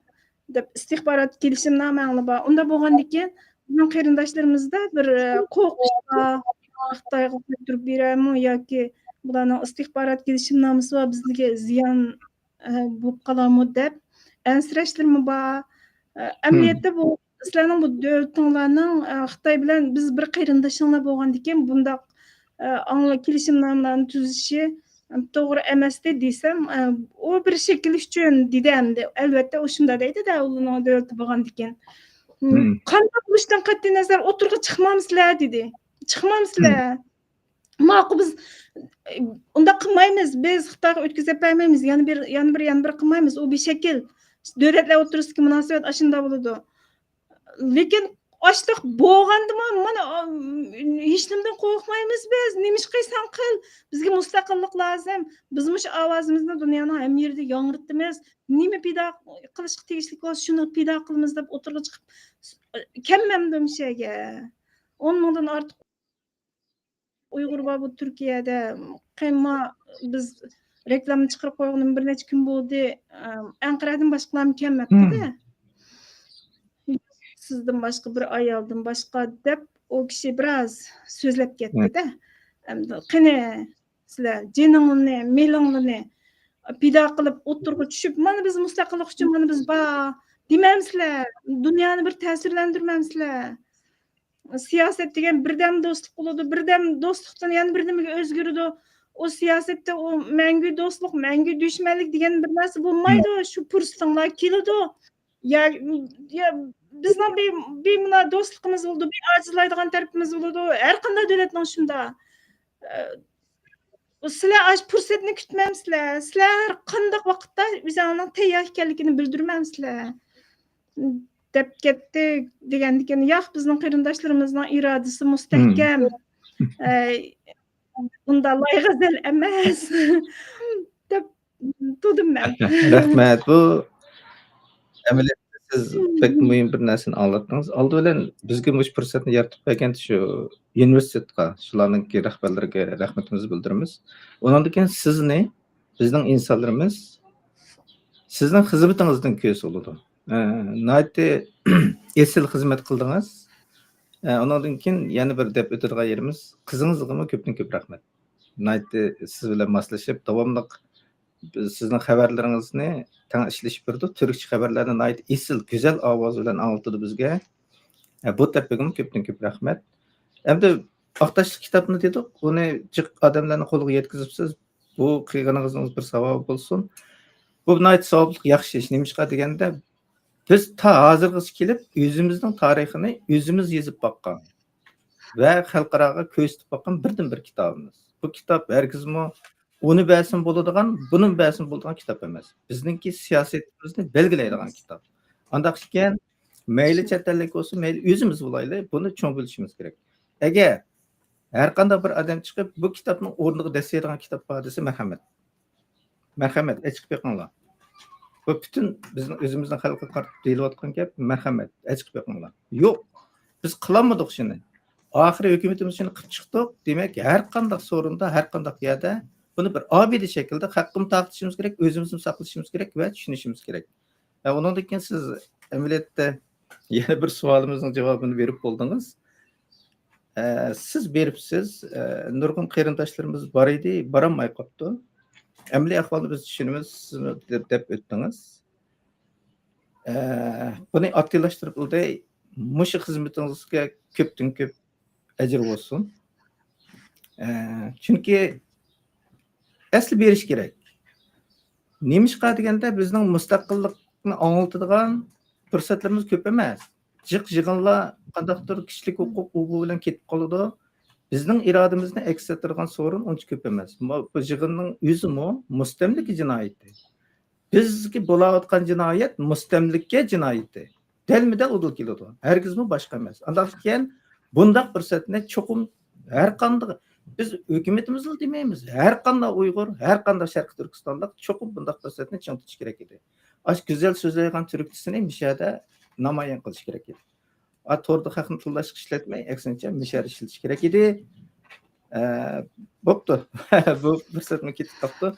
دەپ ئىستىخبارات كېلىشىمنامەڭلار بار. ئۇنداق بولغاندىكىن، بىزنىڭ قېرىنداشلىرىمىزدا بىر، ئە، قورقۇش بار. خىتايغا قايتۇرۇپ بېرەرمۇ ياكى بۇلارنىڭ ئىستىخبارات كېلىشىمنامىسى بار، بىزگە زىيان، ئە، بولۇپ قالارمۇ دەپ ئەنسىرەشلىرىمۇ بار. ئە، مم. ئەمەلىيەتتە بۇ سىلەرنىڭ بۇ دۆلىتىڭلارنىڭ، ئە، خىتاي بىلەن بىز بىر قېرىندىشىڭلار بولغاندىكىن بۇنداق، ئە، ئاڭلا-، كېلىشىمنامىلارنى تۈزۈشى توغرا ئەمەستى دېسەم، ئە، ئۇ بىر شەكىل ئۈچۈن دېدى ئەمدى. ئەلۋەتتە، ئۇ شۇنداق دەيدۇ-دە، ئۇنىڭ دۆلىتى بولغاندىكىن. مم. قانداق بولۇشىدىن قەتئىينەزەر، ئوتتۇرىغا چىقمامسىلەر دېدى. چىقمامسىلەر. مم. ماقۇل، بىز، ئە، ئۇنداق قىلمايمىز. بىز خىتايغا ئۆتكۈزۈپ بەرمەيمىز. يەنە بىر، يەنە بىر، يەنە بىر قىلمايمىز. ئۇ بىر شەكىل. دۆلەتلەر ئوتتۇرىسىدىكى مۇناسىۋەت ئاشۇنداق بولىدۇ. لېكىن ئاشلىق بولغاندىمۇ، مانا، ئا، ھېچنېمىدىن قورقمايمىز بىز. نېمە ئىش قىلساڭ قىل. بىزگە مۇستەقىللىق لازىم. بىز مۇشۇ ئاۋازىمىزنى دۇنيانىڭ ھەممە يېرىدە ياڭرىتىمىز. نېمە پىدا قىلىشقا تېگىشلىك بولسا، شۇنى پىدا قىلىمىز دەپ ئوتتۇرىغا چىقىپ، كەلمەمدۇ مۇشۇ يەرگە؟ ئون مىڭدىن ئارتۇق ئۇيغۇر بار بۇ تۈركىيەدە. قېنى ما بىز رېكلاما چىقىرىپ قويغىنىمۇ بىر نەچچە كۈن بولدى. ئەم، ئەنقەرەدىن باشقىلارمۇ كەلمەپتىدە. مم. سىزدىن باشقا، بىر ئايالدىن باشقا دەپ ئۇ كىشى بىراز سۆزلەپ كەتتىدە. ئەمدى قېنى سىلەر جېنىڭلارنى، مېلىڭلارنى پىدا قىلىپ ئوتتۇرىغا چۈشۈپ، مانا بىز مۇستەقىللىق ئۈچۈن، مانا بىز بار دېمەمسىلەر؟ دۇنيانى بىر تەسىرلەندۈرمەمسىلەر؟ سىياسەت دېگەن بىردەم دوستلۇق بولىدۇ، بىردەم دوستلۇقتىن يەنە بىردەمگە ئۆزگىرىدۇ. ئۇ سىياسەتتە ئۇ مەڭگۈ دوستلۇق، مەڭگۈ دۈشمەنلىك دېگەن بىر نەرسە بولمايدۇ. شۇ پۇرسىتىڭلار كېلىدۇ. يا، يا بىزنىڭ بىر، بىر مۇنا دوستلۇقىمىز بولىدۇ، بىر ئاجىزلايدىغان تەرىپىمىز بولىدۇ. ھەر قانداق دۆلەتنىڭ شۇنداق. ئە، سىلەر ئاشۇ پۇرسەتنى كۈتمەمسىلەر؟ سىلەر ھەر قانداق ۋاقىتتا ئۆزۈڭلارنىڭ تەييار ئىكەنلىكىنى بىلدۈرمەمسىلەر؟» دەپ كەتتى. دېگەندىكىن، ياق، بىزنىڭ قېرىنداشلىرىمىزنىڭ ئىرادىسى مۇستەھكەم. ئە، بۇنداق لايغەزەل ئەمەس، دەپ تۇردۇم مەن. رەھمەت. بۇ ئەمەلىيەتتە سىز بەك مۇھىم بىر نەرسىنى ئاڭلاتتىڭىز. ئالدى بىلەن بىزگە مۇشۇ پۇرسەتنى يارىتىپ بەرگەن شۇ ئۇنىۋېرسىتېتقا، شۇلارنىڭكى رەھبەرلىرىگە رەھمىتىمىزنى بىلدۈرىمىز. ئۇنىڭدىن كېيىن سىزنى بىزنىڭ ئىنسانلىرىمىز سىزنىڭ خىزمىتىڭىزدىن كۆز ئۇلىدۇ. ئە، ناھايىتى ئېسىل خىزمەت قىلدىڭىز. ئە، ئۇنىڭدىن كېيىن يەنە بىر دەپ ئۆتىدىغان يېرىمىز، قىزىڭىزغىمۇ كۆپتىن كۆپ رەھمەت. ناھايىتى سىز بىلەن ماسلىشىپ، داۋاملىق بىز سىزنىڭ خەۋەرلىرىڭىزنى تەڭ ئىشلىشىپ بېرىدۇ. تۈركچە خەۋەرلەرنى ناھايىتى ئېسىل، گۈزەل ئاۋاز بىلەن ئاڭلىتىدۇ بىزگە. ئە، بۇ تەرىپىگىمۇ كۆپتىن كۆپ رەھمەت. ئەمدى ئاقتاشلىق كىتابنى دېدۇق، ئۇنى جىق ئادەملەرنىڭ قولىغا يەتكۈزۈپسىز. بۇ قىلغىنىڭىزنىڭ بىر ساۋابى بولسۇن. بۇ ناھايىتى ساۋابلىق، ياخشى ئىش. نېمىشقا دېگەندە، بىز تا ھازىرغىچە كېلىپ ئۆزىمىزنىڭ تارىخىنى ئۆزىمىز يېزىپ باققان ۋە خەلقئاراغا كۆرسىتىپ باققان بىردىنبىر كىتابىمىز. بۇ كىتاب ھەرگىزمۇ ئۇنى بەرسىمۇ بولىدىغان، بۇنى بەرسىمۇ بولىدىغان كىتاب ئەمەس. بىزنىڭكى سىياسىتىمىزنى بەلگىلەيدىغان كىتاب. ئانداق ئىكەن، مەيلى چەت ئەللىك بولسۇن، مەيلى ئۆزىمىز بولايلى، بۇنى چوڭ بىلىشىمىز كېرەك. ئەگەر ھەر قانداق بىر ئادەم چىقىپ، بۇ كىتابنىڭ ئورنىغا دەسسەيدىغان كىتاب بار دېسە، مەرھەمەت. مەرھەمەت، ئېچىقىپ بېقىڭلار. بۇ پۈتۈن بىزنىڭ ئۆزىمىزنىڭ خەلقىگە قارىتىپ دېيىلىۋاتقان گەپ، مەرھەمەت، ئېچىقىپ بېقىڭلار. يوق، بىز قىلالمىدۇق شۇنى. ئاخىرى ھۆكۈمىتىمىز شۇنى قىلىپ چىقتۇق. دېمەك، ھەر قانداق سورۇندا، ھەر قانداق يەردە بۇنى بىر ئابىدە شەكىلدە خەلققىمۇ تارقىتىشىمىز كېرەك، ئۆزىمىزمۇ ساقلىشىمىز كېرەك ۋە چۈشىنىشىمىز كېرەك. ھە، ئۇنىڭدىن كېيىن سىز ئەمەلىيەتتە يەنە بىر سوئالىمىزنىڭ جاۋابىنى بېرىپ بولدىڭىز. ئە، سىز بېرىپسىز، ئە، نۇرغۇن قېرىنداشلىرىمىز بار ئىدى، بارالماي قاپتۇ. ئەمەلىي ئەھۋالنى بىز چۈشىنىمىز، سىزمۇ دەپ، دەپ ئۆتتىڭىز. ئە، بۇنى ئاددىيلاشتۇرۇپ بولدى. مۇشۇ خىزمىتىڭىزگە كۆپتىن كۆپ ئەجىر بولسۇن. ئە، چۈنكى ئەسلى بېرىش كېرەك. نېمىشقا دېگەندە، بىزنىڭ مۇستەقىللىقنى ئاڭلىتىدىغان پۇرسەتلىرىمىز كۆپ ئەمەس. جىق يىغىنلار، قانداقتۇر كىشىلىك ھوقۇق ئۇ بۇ بىلەن كېتىپ قالىدۇ. بىزنىڭ ئىرادىمىزنى ئەكس ئەتتۈرىدىغان سورۇن ئۇنچە كۆپ ئەمەس. مۇ-، بۇ يىغىننىڭ ئۆزىمۇ مۇستەملىكە جىنايىتى. بىزگە بولاۋاتقان جىنايەت مۇستەملىكە جىنايىتى. دەلمۇدەل ئۇدۇل كېلىدۇ. ھەرگىزمۇ باشقا ئەمەس. ئانداق ئىكەن، بۇنداق پۇرسەتنى چوقۇم ھەر قانداق، بىز ھۆكۈمىتىمىزلا دېمەيمىز، ھەر قانداق ئۇيغۇر، ھەر قانداق شەرقىي تۈركىستانلىق چوقۇم بۇنداق پۇرسەتنى چىڭ تۇتۇش كېرەك ئىدى. ئاشۇ گۈزەل سۆزلەيدىغان تۈركچىسىنى مۇشۇ يەردە نامايان قىلىش كېرەك ئىدى. ئا، توردا خەقنى تىللاشقا ئىشلەتمەي، ئەكسىنچە، مۇشۇ يەردە ئىشلىتىش كېرەك ئىدى. ئە، بوپتۇ. بۇ پۇرسەتمۇ كېتىپ قاپتۇ.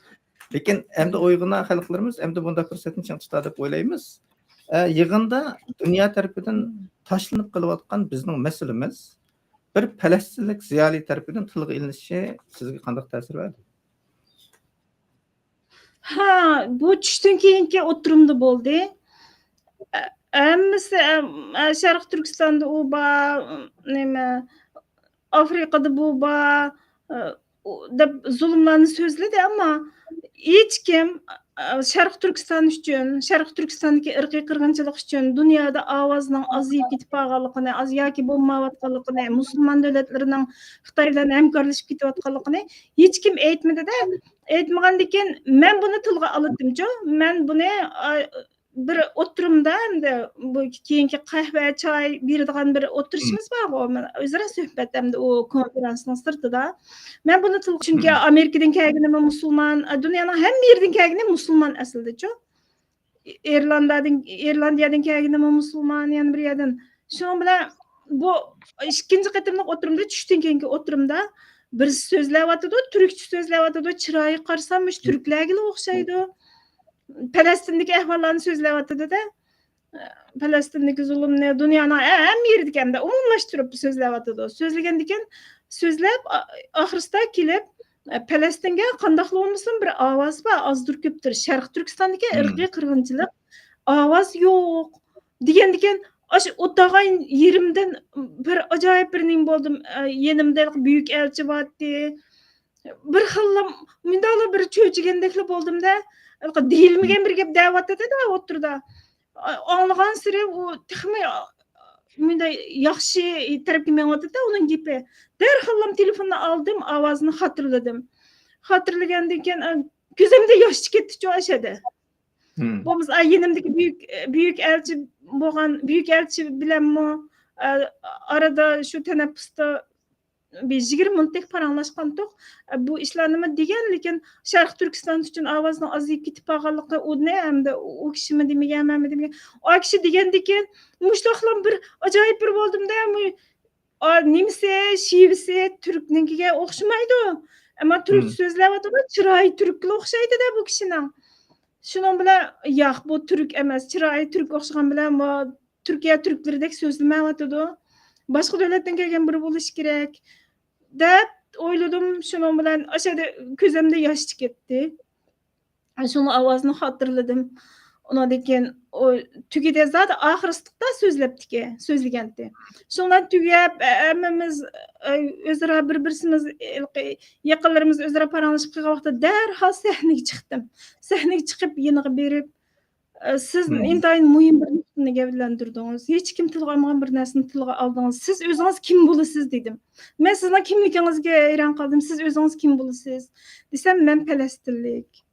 لېكىن ئەمدى ئويغىنار خەلقلىرىمىز ئەمدى بۇنداق پۇرسەتنى چىڭ تۇتار دەپ ئويلايمىز. ئە، يىغىندا دۇنيا تەرىپىدىن تاشلىنىپ قېلىۋاتقان بىزنىڭ مەسىلىمىز بىر پەلەستىنلىك زىيالىي تەرىپىدىن تىلغا ئېلىنىشى سىزگە قانداق تەسىر بەردى؟ ھا، بۇ چۈشتىن كېيىنكى ئوتتۇرۇمدا بولدى. ئە، ھەممىسى، ئە، ئە، شەرقىي تۈركىستاندا ئۇ بار، نېمە، ئافرىقىدا بۇ بار، ئە، ئۇ دەپ زۇلۇملارنى سۆزلىدى، ئەمما ھېچكىم، ئە، شەرقىي تۈركىستان ئۈچۈن، شەرقىي تۈركىستاندىكى ئىرقىي قىرغىنچىلىق ئۈچۈن، دۇنيادا ئاۋازنىڭ ئازىيىپ كېتىپ بارغانلىقىنى، ئاز ياكى بولمايۋاتقانلىقىنى، مۇسۇلمان دۆلەتلىرىنىڭ خىتاي بىلەن ھەمكارلىشىپ كېتىۋاتقانلىقىنى ھېچكىم ئېيتمىدى-دە. ئېيتمىغاندىكىن، مەن بۇنى تىلغا ئالاتتىمچۇ. مەن بۇنى، ئا، بىر ئوتتۇرىمدا، ئەمدى بۇ كېيىنكى قەھۋە، چاي بېرىدىغان بىر ئولتۇرۇشىمىز بارغۇ، مانا ئۆزئارا سۆھبەت، ئەمدى ئۇ كونفېرانسنىڭ سىرتىدا. مەن بۇنى تىلغا، چۈنكى ئامېرىكىدىن كەلگىنىمۇ مۇسۇلمان، دۇنيانىڭ ھەممە يېرىدىن كەلگىنى مۇسۇلمان ئەسلىدىچۇ. ئىرلاندىيەدىن، ئىرلاندىيەدىن كەلگىنىمۇ مۇسۇلمان، يەنە بىر يەردىن. شۇنىڭ بىلەن بۇ ئىككىنچى قېتىملىق ئوتتۇرۇمدا، چۈشتىن كېيىنكى ئوتتۇرۇمدا بىرسى سۆزلەۋاتىدۇ، تۈركچە سۆزلەۋاتىدۇ، چىرايىغا قارىسام مۇشۇ تۈركلەرگىلا ئوخشايدۇ. پەلەستىندىكى ئەھۋاللارنى سۆزلەۋاتىدۇ-دە. پەلەستىندىكى زۇلۇمنى دۇنيانىڭ ھە-، ھەممە يېرىدىكى ئەمدى ئومۇملاشتۇرۇپ سۆزلەۋاتىدۇ. سۆزلىگەندىكىن سۆزلەپ، ئا-، ئاخىرسىدا كېلىپ، ئە، پەلەستىنگە قانداقلا بولمىسۇن بىر ئاۋاز بار، ئازدۇر كۆپتۇر. شەرقىي تۈركىستاندىكى ئىرقىي قىرغىنچىلىق ئاۋاز يوق. دېگەندىكىن، ئاشۇ ئوتاغاي يېرىمدىن بىر ئاجايىپ بىر نېمە بولدۇم. ئە، يېنىمدا ھېلىقى بۈيۈك ئەلچى بارتتى. بىر خىللا مۇنداقلا بىر چۆچۈگەندەكلا بولدۇم-دە. ھېلىقى دېيىلمىگەن بىر گەپ دەۋاتىدۇ-دە ئوتتۇرىدا. ئا-، ئاڭلىغانسېرى ئۇ تېخىمۇ، ئا-، مۇنداق ياخشى تەرەپكە مېڭىۋاتىدۇ-دە ئۇنىڭ گېپى. دەرھاللام تېلېفوننى ئالدىم، ئاۋازىنى خاتىرىلىدىم. خاتىرىلىگەندىن كېيىن، ئە، كۆزۈمدە ياش چىقىپ كەتتىچۇ ئاشەدە. بولمىسا، ئە، يېنىمدىكى بۈيۈك، بۈيۈك ئەلچى بولغان، بۈيۈك ئەلچى بىلەنمۇ، ئە، ئارىدا شۇ تەنەپپۇستا بىر يىگىرمە مىنۇتتەك پاراڭلاشقانتۇق. ئە، بۇ ئىشلارنىمۇ دېگەن، لېكىن شەرقىي تۈركىستان ئۈچۈن ئاۋازنىڭ ئازىيىپ كېتىپ قالغانلىقى ئۇنى ھەمدە ئۇ كىشىمۇ دېمىگەن، مەنمۇ دېمىگەن. ئا كىشى دېگەندىكىن، مۇشۇنداقلا بىر ئاجايىپ بىر بولدۇمدا، مۇ-، ئا، نېمىسى، شېۋىسى تۈركنىڭكىگە ئوخشىمايدۇ. ئەمما تۈركچە سۆزلەۋاتىدۇ، چىرايى تۈرككە ئوخشايدۇ-دە بۇ كىشىنىڭ. شۇنىڭ بىلەن، ياق، بۇ تۈرك ئەمەس، چىرايى تۈرككە ئوخشىغان بىلەن، مۇ-، تۈركىيە تۈركلىرىدەك سۆزلىمەيۋاتىدۇ. باشقا دۆلەتتىن كەلگەن بىرى بولۇشى كېرەك، دەپ ئويلىدىم. شۇنىڭ بىلەن ئاشۇ يەردە كۆزۈمدە ياش چىقىپ كەتتى. شۇنىڭ ئاۋازىنى خاتىرىلىدىم. ئۇنىڭدىن كېيىن ئۇ تۈگىدى، زادى ئاخىرسىدا سۆزلەپتىكەن، سۆزلىگەنتى. شۇنىڭ بىلەن تۈگەپ، ھەممىمىز، ئۆزئارا بىر-، بىرسىمىز، يېقىنلىرىمىز ئۆزئارا پاراڭلىشىپ قالغان ۋاقىتتا دەرھال سەھنىگە چىقتىم. سەھنىگە چىقىپ يېنىغا بېرىپ، ئە، سىز ئىنتايىن مۇھىم بىر نۇقتىنى گەۋدىلەندۈردىڭىز. ھېچ كىم تىلغا ئالمىغان بىر نەرسىنى تىلغا ئالدىڭىز. سىز ئۆزىڭىز كىم بولىسىز؟ دېدىم. مەن سىزنىڭ كىملىكىڭىزگە ھەيران قالدىم. سىز ئۆزىڭىز كىم بولىسىز؟ دېسەم، مەن پەلەستىنلىك،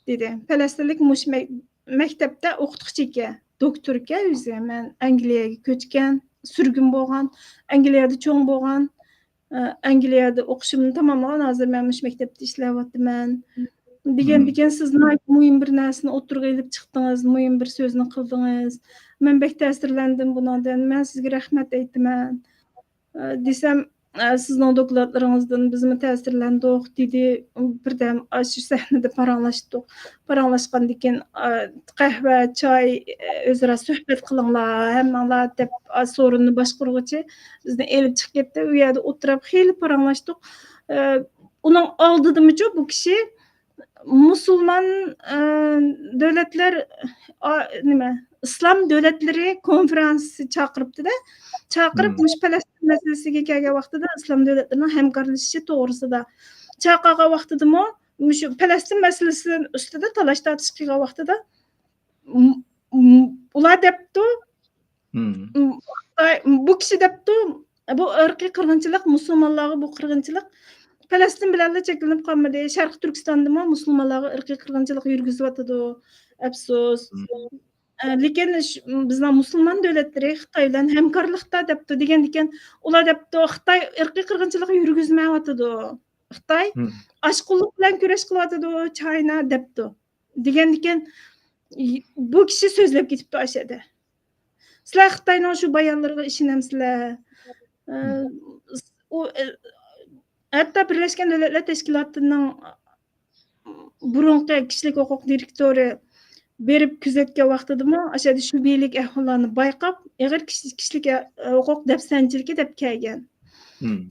دېدى. پەلەستىنلىك مۇشۇ مەك-، مەكتەپتە ئوقۇتقۇچى ئىكەن، دوكتور ئىكەن ئۆزى. مەن ئەنگلىيەگە كۆچكەن، سۈرگۈن بولغان، ئەنگلىيەدە چوڭ بولغان. ئە، ئەنگلىيەدە ئوقۇشۇمنى تاماملىغان، ھازىر مەن مۇشۇ مەكتەپتە ئىشلەۋاتىمەن. دېگەندىكىن، سىز ناھايىتى مۇھىم بىر نەرسىنى ئوتتۇرىغا ئېلىپ چىقتىڭىز، مۇھىم بىر سۆزنى قىلدىڭىز. مەن بەك تەسىرلەندىم بۇنىڭدىن. مەن سىزگە رەھمەت ئېيتىمەن. ئە، دېسەم، ئە، سىزنىڭ دوكلاتلىرىڭىزدىن بىزمۇ تەسىرلەندۇق، دېدى. بىردەم ئاشۇ سەھنىدە پاراڭلاشتۇق. پاراڭلاشقاندىن كېيىن، ئە، قەھۋە، چاي، ئە، ئۆزئارا سۆھبەت قىلىڭلار، ھەممىڭلار دەپ، ئا، سورۇننى باشقۇرغۇچى بىزنى ئېلىپ چىقىپ كەتتى. ئۇ يەردە ئولتۇرۇپ خېلى پاراڭلاشتۇق. ئە، ئۇنىڭ ئالدىدىمۇچۇ بۇ كىشى مۇسۇلمان، ئە، دۆلەتلەر، ئا، نېمە، ئىسلام دۆلەتلىرى كونفېرانسى چاقىرىپتۇ-دە. چاقىرىپ، مۇشۇ پەلەستىن مەسىلىسىگە كەلگەن ۋاقتىدا ئىسلام دۆلەتلىرىنىڭ ھەمكارلىشىشى توغرىسىدا چاقىرغان ۋاقتىدىمۇ، مۇشۇ پەلەستىن مەسىلىسى ئۈستىدە تالاش-تارتىش قىلغان ۋاقتىدا، م-، م-، ئۇلار دەپتۇ، م، خىتاي، بۇ كىشى دەپتۇ، بۇ ئىرقىي قىرغىنچىلىق، مۇسۇلمانلارغا بۇ قىرغىنچىلىق پەلەستىن بىلەنلا چەكلىنىپ قالمىدى. شەرقىي تۈركىستاندىمۇ مۇسۇلمانلارغا ئىرقىي قىرغىنچىلىق يۈرگۈزۈۋاتىدۇ. ئەپسۇس. ئە، لېكىن ش-، بىزنىڭ مۇسۇلمان دۆلەتلىرى خىتاي بىلەن ھەمكارلىقتا دەپتۇ دېگەندىكىن، ئۇلار دەپتۇ، خىتاي ئىرقىي قىرغىنچىلىق يۈرگۈزمەيۋاتىدۇ. خىتاي ئاشقۇنلۇق بىلەن كۈرەش قىلىۋاتىدۇ، چاينا دەپتۇ. دېگەندىكىن، ي-، بۇ كىشى سۆزلەپ كېتىپتۇ ئاشۇ يەردە. سىلەر خىتاينىڭ شۇ بايانلىرىغا ئىشىنەمسىلەر؟ ئە، ئۇ، ئە، ھەتتا بىرلەشكەن دۆلەتلەر تەشكىلاتىنىڭ بۇرۇنقى كىشىلىك ھوقۇق دىرېكتورى بېرىپ كۆزەتكەن ۋاقتىدىمۇ، ئاشۇ يەردە شۈبھىلىك ئەھۋاللارنى بايقاپ، ئېغىر كىشى-، كىشىلىك ھە-، ھوقۇق دەپسەندىچىلىكى دەپ كەلگەن.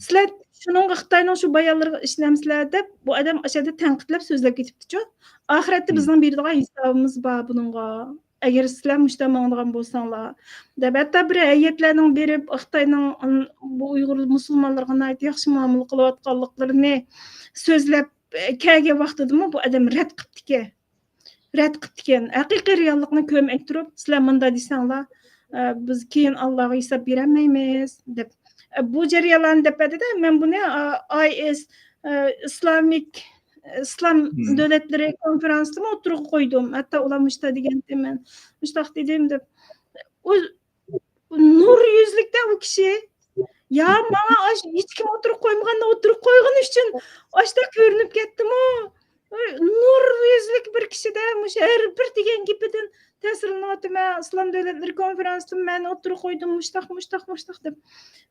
سىلەر شۇنىڭغا، خىتاينىڭ شۇ بايانلىرىغا ئىشىنەمسىلەر دەپ، بۇ ئادەم ئاشۇ يەردە تەنقىدلەپ سۆزلەپ كېتىپتىچۇ. ئاخىرەتتە بىزنىڭ بېرىدىغان ھېسابىمىز بار بۇنىڭغا. ئەگەر سىلەر مۇشۇنداق ماڭىدىغان بولساڭلار، دەپ، ھەتتا بىر ھەيئەتلەرنىڭ بېرىپ، خىتاينىڭ، ئىم، بۇ ئۇيغۇر مۇسۇلمانلىرىغا ناھايىتى ياخشى مۇئامىلە قىلىۋاتقانلىقلىرىنى سۆزلەپ، ئە، كەلگەن ۋاقتىدىمۇ بۇ ئادەم رەت قىپتىكەن. رەت قىپتىكەن. ھەقىقىي رېئاللىقنى كۆرمەي تۇرۇپ، سىلەر مۇنداق دېسەڭلار، ئە، بىز كېيىن ئاللاغا ھېساب بېرەلمەيمىز، دەپ. ئە، بۇ جەريانلارنى دەپ بەردى-دە، مەن بۇنى، ئا، ئاي ئېس، ئە، ئىسلامىك، ئىسلام دۆلەتلىرى كونفېرانسىدىمۇ ئوتتۇرىغا قويدۇم. ھەتتا ئۇلار مۇشۇنداق دېگەنتى، مەن مۇشۇنداق دېدىم، دەپ. ئۇ نۇر يۈزلۈكتە ئۇ كىشى، يا، ماڭا ئاش-، ھېچكىم ئوتتۇرىغا قويمىغاننى ئوتتۇرىغا قويغىنى ئۈچۈن ئاشتا كۆرۈنۈپ كەتتىمۇ؟ نۇر يۈزلۈك بىر كىشىدە مۇشۇ ھەر بىر دېگەن گېپىدىن تەسىرلىنىۋاتىمەن. ئىسلام دۆلەتلىرى كونفېرانسىدا مەن ئوتتۇرىغا قويدۇم، مۇشتاق، مۇشتاق، مۇشتاق دەپ.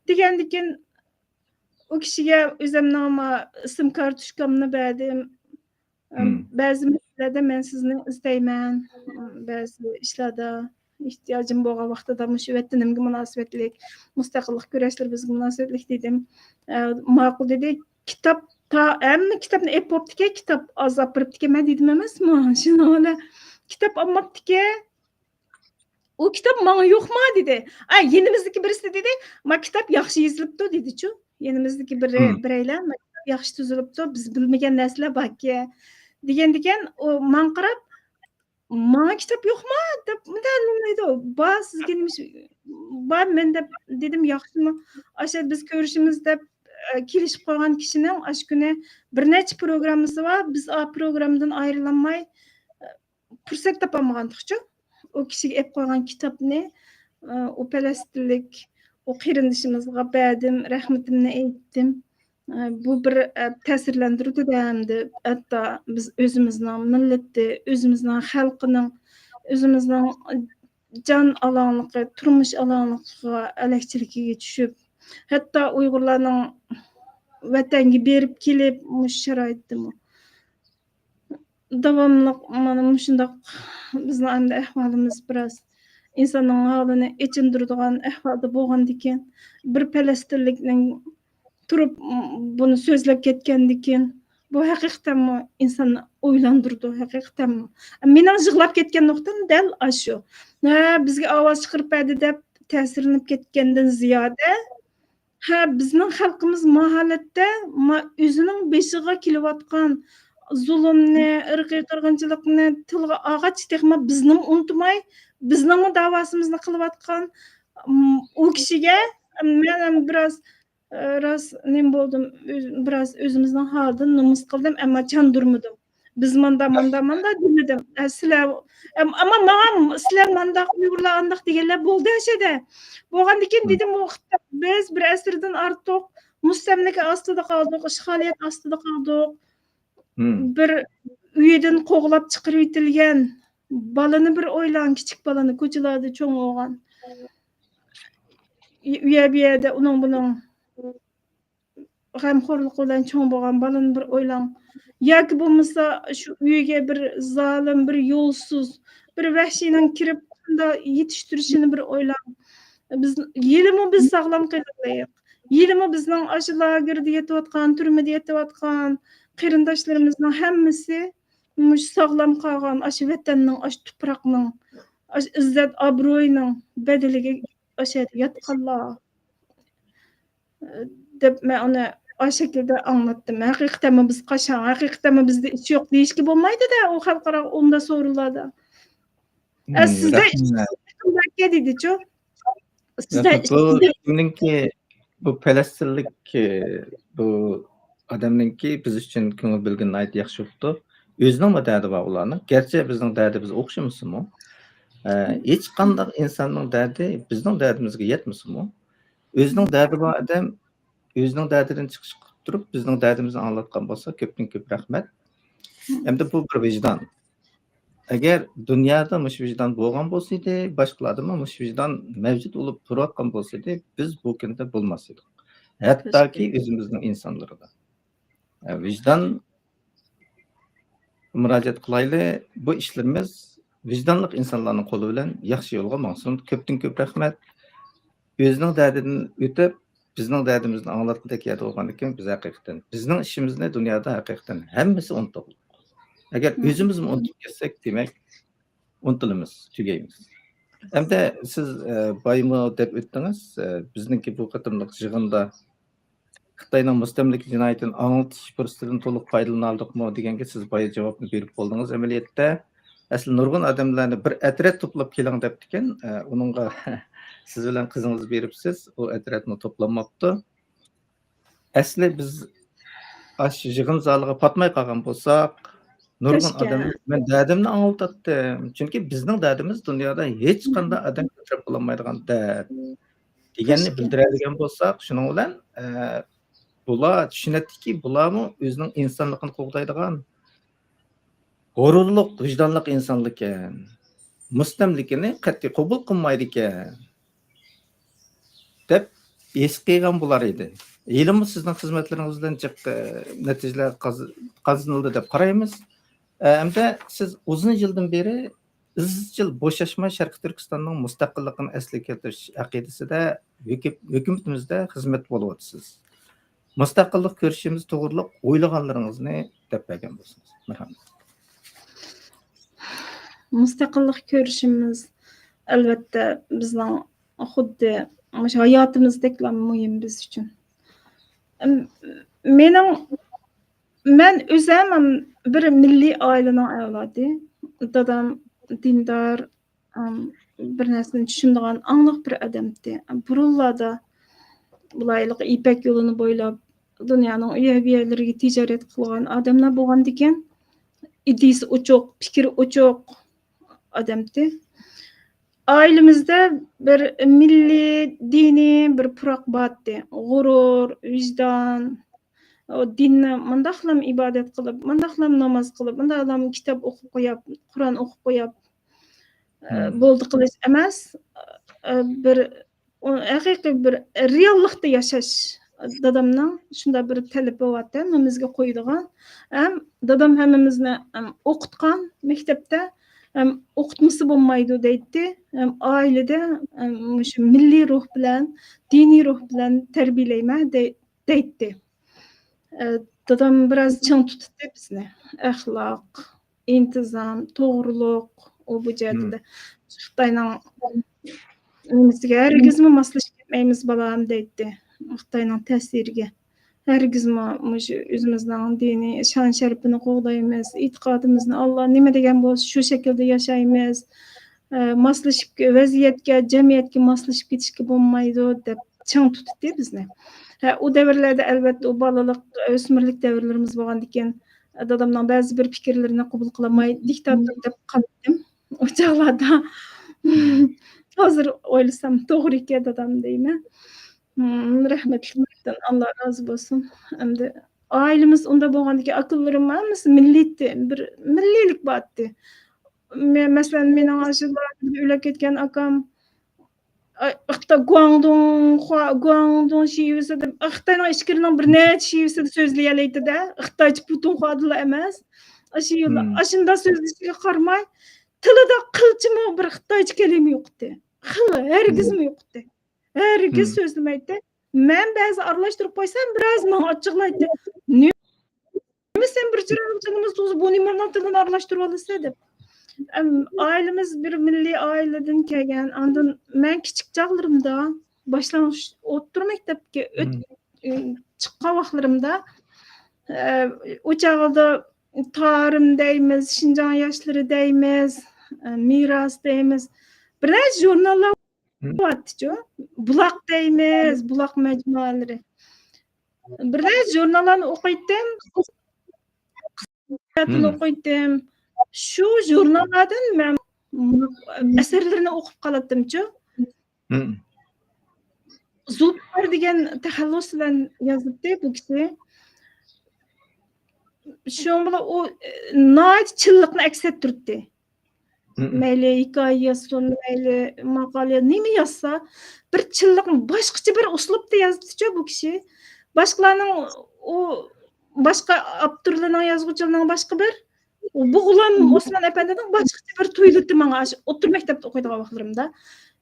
دېگەندىكىن ئۇ كىشىگە ئۆزۈمنىڭ ما-، ئىسىم كارتوچكامنى بەردىم. ئەم، بەزى مەسىلىلەردە مەن سىزنى ئىزدەيمەن، بەزى ئىشلاردا ئېھتىياجىم بولغان ۋاقتىدا مۇشۇ ۋەتىنىمگە مۇناسىۋەتلىك، مۇستەقىللىق كۈرەشلىرى بىزگە مۇناسىۋەتلىك دېدىم. ئە، ماقۇل دېدى. كىتاب تا-، ھەممە كىتابنى ئېلىپ بوپتىكەن، كىتاب ئاز ئاپىرىپتىكەنمەن دېدىم ئەمەسمۇ؟ شۇنىڭ بىلەن كىتاب ئالماپتىكەن. ئۇ كىتاب ماڭا يوقما دېدى. ئا، يېنىمىزدىكى بىرسى دېدى، ما كىتاب ياخشى يېزىلىپتۇ دېدىچۇ. يېنىمىزدىكى بىرى، بىرەيلەن، ما كىتاب ياخشى تۈزۈلۈپتۇ، بىز بىلمىگەن نەرسىلەر باركەن دېگەندىكىن، ئۇ ماڭا قاراپ، ماڭا كىتاب يوقما دەپ مۇنداق نېمىلەيدۇ. بار سىزگە نېمە ئىش بار مەن دەپ دېدىم، ياخشىمۇ؟ ئاشۇ بىز كۆرۈشىمىز دەپ ئە، كېلىشىپ قالغان كىشىنىڭ ئاشۇ كۈنى بىر نەچچە پروگراممىسى بار. بىز ئا پروگراممىدىن ئايرىلالماي، ئە، پۇرسەت تاپالمىغانتۇقچۇ. ئۇ كىشىگە ئېلىپ قويغان كىتابنى، ئە، ئۇ پەلەستىنلىك، ئۇ قېرىندىشىمىزغا بەردىم، رەھمىتىمنى ئېيتتىم. ئە، بۇ بىر، ئە، تەسىرلەندۈرىدۇ-دە، ئەمدى ھەتتا بىز ئۆزىمىزنىڭ مىللىتى، ئۆزىمىزنىڭ خەلقىنىڭ، ئۆزىمىزنىڭ جان ئالاڭلىقى، تۇرمۇش ئالاڭلىقىغا، ئەلەكچىلىكىگە چۈشۈپ، ھەتتا ئۇيغۇرلارنىڭ ۋەتەنگە بېرىپ كېلىپ، مۇشۇ شارائىتتىمۇ داۋاملىق مانا مۇشۇنداق بىزنىڭ ئەمدى ئەھۋالىمىز بىراز ئىنساننىڭ ھالىنى ئېچىندۇرىدىغان ئەھۋالدا بولغاندىكىن، بىر پەلەستىنلىكنىڭ تۇرۇپ، م-، بۇنى سۆزلەپ كەتكەندىكىن، بۇ ھەقىقەتەنمۇ ئىنساننى ئويلاندۇرىدۇ، ھەقىقەتەنمۇ. مېنىڭ يىغلاپ كەتكەن نۇقتام دەل ئاشۇ. ھە، بىزگە ئاۋاز چىقىرىپ بەردى دەپ تەسىرلىنىپ كەتكەندىن زىيادە، ھە، بىزنىڭ خەلقىمىز ما ھالەتتە، ما-، ئۆزىنىڭ بېشىغا كېلىۋاتقان زۇلۇمنى، ئىرقىي قىرغىنچىلىقنى تىلغا ئالغاچ تېخىمۇ بىزنىمۇ ئۇنتۇماي، بىزنىڭمۇ داۋاسىمىزنى قىلىۋاتقان، م-، ئۇ كىشىگە مەن ھەم بىراز، ئە، راست نېمە بولدۇم، ئۆز-، بىراز ئۆزىمىزنىڭ ھالىدىن نومۇس قىلدىم، ئەمما چاندۇرمىدىم. بىز ماندا، ماندا، ماندا دېمىدىم. ئە، سىلەر، ئەم-، ئەمما ماڭا سىلەر مانداق، ئۇيغۇرلار ئانداق دېگەنلەر بولدى ئاشۇ يەردە. بولغاندىكىن مم. دېدىم، ئۇ خىتاي، بىز بىر ئەسىردىن ئارتۇق مۇستەملىكە ئاستىدا قالدۇق، ئىشغالىيەت ئاستىدا قالدۇق. مم. بىر ئۆيىدىن قوغلاپ چىقىرىۋېتىلگەن بالىنى بىر ئويلاڭ، كىچىك بالىنى، كوچىلاردا چوڭ بولغان. ئۇ يەر بۇ يەردە ئۇنىڭ بۇنىڭ غەمخورلۇقى بىلەن چوڭ بولغان بالىنى بىر ئويلاڭ. ياكى بولمىسا شۇ ئۆيگە بىر زالىم، بىر يولسىز، بىر ۋەھشىينىڭ كىرىپ قانداق يېتىشتۈرۈشىنى بىر ئويلاڭ. بىز، ھېلىمۇ بىز ساغلام قېلىغلىيىق. ھېلىمۇ بىزنىڭ ئاشۇ لاگېردا يېتىۋاتقان، تۈرمىدە يېتىۋاتقان قېرىنداشلىرىمىزنىڭ ھەممىسى مۇشۇ ساغلام قالغان، ئاشۇ ۋەتەننىڭ، ئاشۇ تۇپراقنىڭ، ئاشۇ ئىززەت ئابرۇيىنىڭ بەدىلىگە ئاشۇ يەردە ياتقانلار. دەپ مەن ئۇنى ئاشۇ شەكىلدە ئاڭلاتتىم. ھەقىقەتەنمۇ بىز قاشاڭ، ھەقىقەتەنمۇ بىزدە ئىش يوق دېيىشكە بولمايدۇ-دە، ئۇ خەلقئارا ئۇنداق سورۇنلاردا. ئە، مم، سىزدە رەھمەت. ئىش يوق دېدىچۇ. سىزدە رەھمەت. ئىش بۇ يوق. كىمنىڭكى، بۇ پەلەستىنلىك، بۇ ئادەمنىڭكى بىز ئۈچۈن كۆڭۈل بۆلگىنى ناھايىتى ياخشى بوپتۇ. ئۆزىنىڭمۇ دەردى بار ئۇلارنىڭ. گەرچە بىزنىڭ دەردىمىز ئوخشىمىسىمۇ، ئە، ھېچقانداق ئىنساننىڭ دەردى بىزنىڭ دەردىمىزگە يەتمىسىمۇ، ئۆزىنىڭ دەردى بار ئادەم ئۆزىنىڭ دەردىدىن چىقىش قىلىپ تۇرۇپ، بىزنىڭ دەردىمىزنى ئاڭلاتقان بولسا، كۆپتىن كۆپ رەھمەت. ھەمدە بۇ بىر ۋىجدان. ئەگەر دۇنيادا مۇشۇ ۋىجدان بولغان بولسىدى، باشقىلاردىمۇ مۇشۇ ۋىجدان مەۋجۇت بولۇپ تۇرۇۋاتقان بولسىدى، بىز بۇ كۈندە بولماس ئىدۇق. ھەتتاكى ئۆزىمىزنىڭ ئىنسانلىرىدا. ئە، ۋىجدان مۇراجىئەت قىلايلى. بۇ ئىشلىرىمىز ۋىجدانلىق ئىنسانلارنىڭ قولى بىلەن ياخشى يولغا ماڭسۇن. كۆپتىن كۆپ رەھمەت. ئۆزىنىڭ دەردىدىن ئۆتۈپ، بىزنىڭ دەردىمىزنى ئاڭلاتقۇدەك يەردە بولغاندىكىن، بىز ھەقىقەتەن بىزنىڭ ئىشىمىزنى دۇنيادا ھەقىقەتەن ھەممىسى ئۇنتۇغلۇق. ئەگەر مم. ئۆزىمىزمۇ ئۇنتۇپ كەتسەك، دېمەك، ئۇنتۇلىمىز، تۈگەيمىز. ئەمدى سىز، ئە، بايمۇ دەپ ئۆتتىڭىز، ئە، بىزنىڭكى بۇ قېتىملىق يىغىندا خىتاينىڭ مۇستەملىكە جىنايىتىنى ئاڭلىتىش پۇرسىتىدىن تولۇق پايدىلىنالدۇقمۇ دېگەنگە سىز بايا جاۋابنى بېرىپ بولدىڭىز ئەمەلىيەتتە. ئەسلى نۇرغۇن ئادەملەرنى بىر ئەترەت توپلاپ كېلىڭ دەپتىكەن، ئە، ئۇنىڭغا سىز بىلەن قىزىڭىز بېرىپسىز، ئۇ ئەترەتمۇ توپلانماپتۇ. ئەسلى بىز ئاشۇ يىغىن زالىغا پاتماي قالغان بولساق، نۇرغۇن كۆشكە. ئادەم مەن دەردىمنى ئاڭلىتاتتىم. چۈنكى بىزنىڭ دەردىمىز دۇنيادا ھېچقانداق ئادەم كۆتۈرۈپ بولالمايدىغان دەرد دېگەننى كۆشكە. بىلدۈرەلىگەن بولساق، شۇنىڭ بىلەن، ئە، بۇلار چۈشىنەتتىكى، بۇلارمۇ ئۆزىنىڭ ئىنسانلىقىنى قوغدايدىغان غۇرۇرلۇق، ۋىجدانلىق ئىنسانلىكەن. مۇستەملىكىنى قەتئىي قوبۇل قىلمايدىكەن، دەپ ھېس قىلغان بولار ئىدى. ھېلىمۇ سىزنىڭ خىزمەتلىرىڭىز بىلەن جىق، ئە، نەتىجىلەر قاز-، قازىنىلدى دەپ قارايمىز. ئە، ھەمدە سىز ئۇزۇن يىلدىن بېرى ئىزچىل بوشاشماي شەرقىي تۈركىستاننىڭ مۇستەقىللىقىنى ئەسلىگە كەلتۈرۈش ئەقىدىسىدە ھۆكۈ-، ھۆكۈمىتىمىزدە خىزمەتتە بولۇۋاتىسىز. مۇستەقىللىق كۈرىشىمىز توغرىلىق ئويلىغانلىرىڭىزنى دەپ بەرگەن بولسىڭىز. مەرھەمەت. مۇستەقىللىق كۈرىشىمىز، ئەلۋەتتە، بىزنىڭ خۇددى مۇشۇ ھاياتىمىزدەكلا مۇھىم بىز ئۈچۈن. ئىم، مېنىڭ، مەن ئۆزۈم بىر مىللىي ئائىلىنىڭ ئەۋلادى. دادام دىندار، ئىم، بىر نەرسىنى چۈشىنىدىغان، ئاڭلىق بىر ئادەمتى. بۇرۇنلاردا بۇلار ھېلىقى يىپەك يولىنى بويلاپ، دۇنيانىڭ ئۇ يەر بۇ يەرلىرىگە تىجارەت قىلغان ئادەملەر بولغاندىكىن، ئىدىيىسى ئوچۇق، پىكرى ئوچۇق ئادەمتى. ئائىلىمىزدە بىر مىللىي، دىنىي بىر پۇراق بارتى. غۇرۇر، ۋىجدان، ئۇ دىننى مۇنداقلام ئىبادەت قىلىپ، مۇنداقلام ناماز قىلىپ، مۇنداقلام كىتاب ئوقۇپ قويۇپ، قۇرئان ئوقۇپ قويۇپ، ئە، بولدى قىلىش ئەمەس، ئە، بىر، ئۇ ھەقىقىي بىر رېئاللىقتا ياشاش. دادامنىڭ شۇنداق بىر تەلىپى بارتى، ھەممىمىزگە قويىدىغان. ھەم دادام ھەممىمىزنى، ھەم ئوقۇتقان مەكتەپتە، ھەم ئوقۇتمىسا بولمايدۇ دەيتتى، ھەم ئائىلىدە، ھەم مۇشۇ مىللىي روھ بىلەن، دىنىي روھ بىلەن تەربىيەلەيمەن دەي-، دەيتتى. ئە، دادام بىراز چىڭ تۇتتى بىزنى. ئەخلاق، ئىنتىزام، توغرۇلۇق، ئۇ بۇ جەھەتتە. خىتاينىڭ نېمىسىگە ھەرگىزمۇ ماسلىشىپ كەتمەيمىز، بالام، دەيتتى. خىتاينىڭ تەسىرىگە. ھەرگىزمۇ مۇشۇ ئۆزىمىزنىڭ دىنىي شان-شەرىپىنى قوغدايمىز، ئېتىقادىمىزنى، ئاللا نېمە دېگەن بولسا، شۇ شەكىلدە ياشايمىز. ئە، ماسلىشىپ، ۋەزىيەتكە، جەمئىيەتكە ماسلىشىپ كېتىشكە بولمايدۇ، دەپ چىڭ تۇتتى بىزنى. ھە، ئۇ دەۋرلەردە، ئەلۋەتتە، ئۇ بالىلىق، ئۆسمۈرلۈك دەۋرلىرىمىز بولغاندىكىن، دادامنىڭ بەزى بىر پىكىرلىرىنى قوبۇل قىلالماي، دىكتاتور دەپ قالدىم ئۇ چاغلاردا. ھازىر ئويلىسام، توغرا ئىكەن، دادام، دەيمەن. ھىم، رەھمەتلىك، ئاللا رازى بولسۇن. ئەمدى ئائىلىمىز ئۇنداق بولغاندىكىن، ئاكىلىرىم ھەممىسى مىللىي، بىر مىللىيلىك بارتى. مە-، مەسىلەن، مېنىڭ ئاشۇ ئۆلۈپ كەتكەن ئاكام، ئاي، خىتاي، گۇاڭدۇڭ، خۇا-، گۇاڭدۇڭ شىۋىسىدە، خىتاينىڭ ئىچكىرىنىڭ بىر نەچچە شىۋىسىدە سۆزلىيەلەيتتى-دە. خىتايچە پۇتۇڭخۇادىلا ئەمەس. ئاشۇ يىللار، ئاشۇنداق سۆزلىشىگە قارىماي، تىلىدا قىلچىمۇ بىر خىتايچە كەلىمە يوقتى. خىل، ھەرگىزمۇ يوقتى. ھەرگىز سۆزلىمەيتتى. مەن بەزى ئارىلاشتۇرۇپ قويسام، بىراز ماڭا ئاچچىقلايتتى. نېمە سەن بىر چىرايلىق تىلىمىز تۇغزا، بۇ نېمىنىڭ تىلىنى ئارىلاشتۇرۇۋالىسەن دەپ. ئەم، ئائىلىمىز بىر مىللىي ئائىلىدىن كەلگەن. ئاندىن مەن كىچىك چاغلىرىمدا، باشلانغۇچ ئوتتۇرا مەكتەپكە ئۆت-، ئى، چىققان ۋاقىتلىرىمدا، ئە، ئۇ چاغدا تارىم دەيمىز، شىنجاڭ ياشلىرى دەيمىز، ئە، مىراس دەيمىز. بىر نەچچە ژۇرناللار بارتىچۇ. بۇلاق دەيمىز، بۇلاق مەجمۇئەلىرى. بىر نەچچە ژۇرناللارنى ئوقۇيتتىم. ئوقۇيتتىم. شۇ ژۇرناللاردىن مەن ئەسەرلىرىنى ئوقۇپ قالاتتىمچۇ. زۇلپىقار دېگەن تەخەللۇس بىلەن يازاتتى بۇ كىشى. شۇنىڭ بىلەن ئۇ، ئە، ناھايىتى چىنلىقنى ئەكس ئەتتۈرتتى. مەيلى ھېكايە يازسۇن، مەيلى ماقالە، نېمە يازسا، بىر چىنلىقنى، باشقىچە بىر ئۇسلۇبتا يازدىچۇ بۇ كىشى. باشقىلارنىڭ، ئۇ باشقا ئاپتورلارنىڭ، يازغۇچىلارنىڭ باشقا بىر، بۇ غۇلام ئوسمان ئەپەندىنىڭ باشقىچە بىر تۇيۇلاتتى ماڭا، ئاشۇ ئوتتۇرا مەكتەپتە ئوقۇيدىغان ۋاقىتلىرىمدا.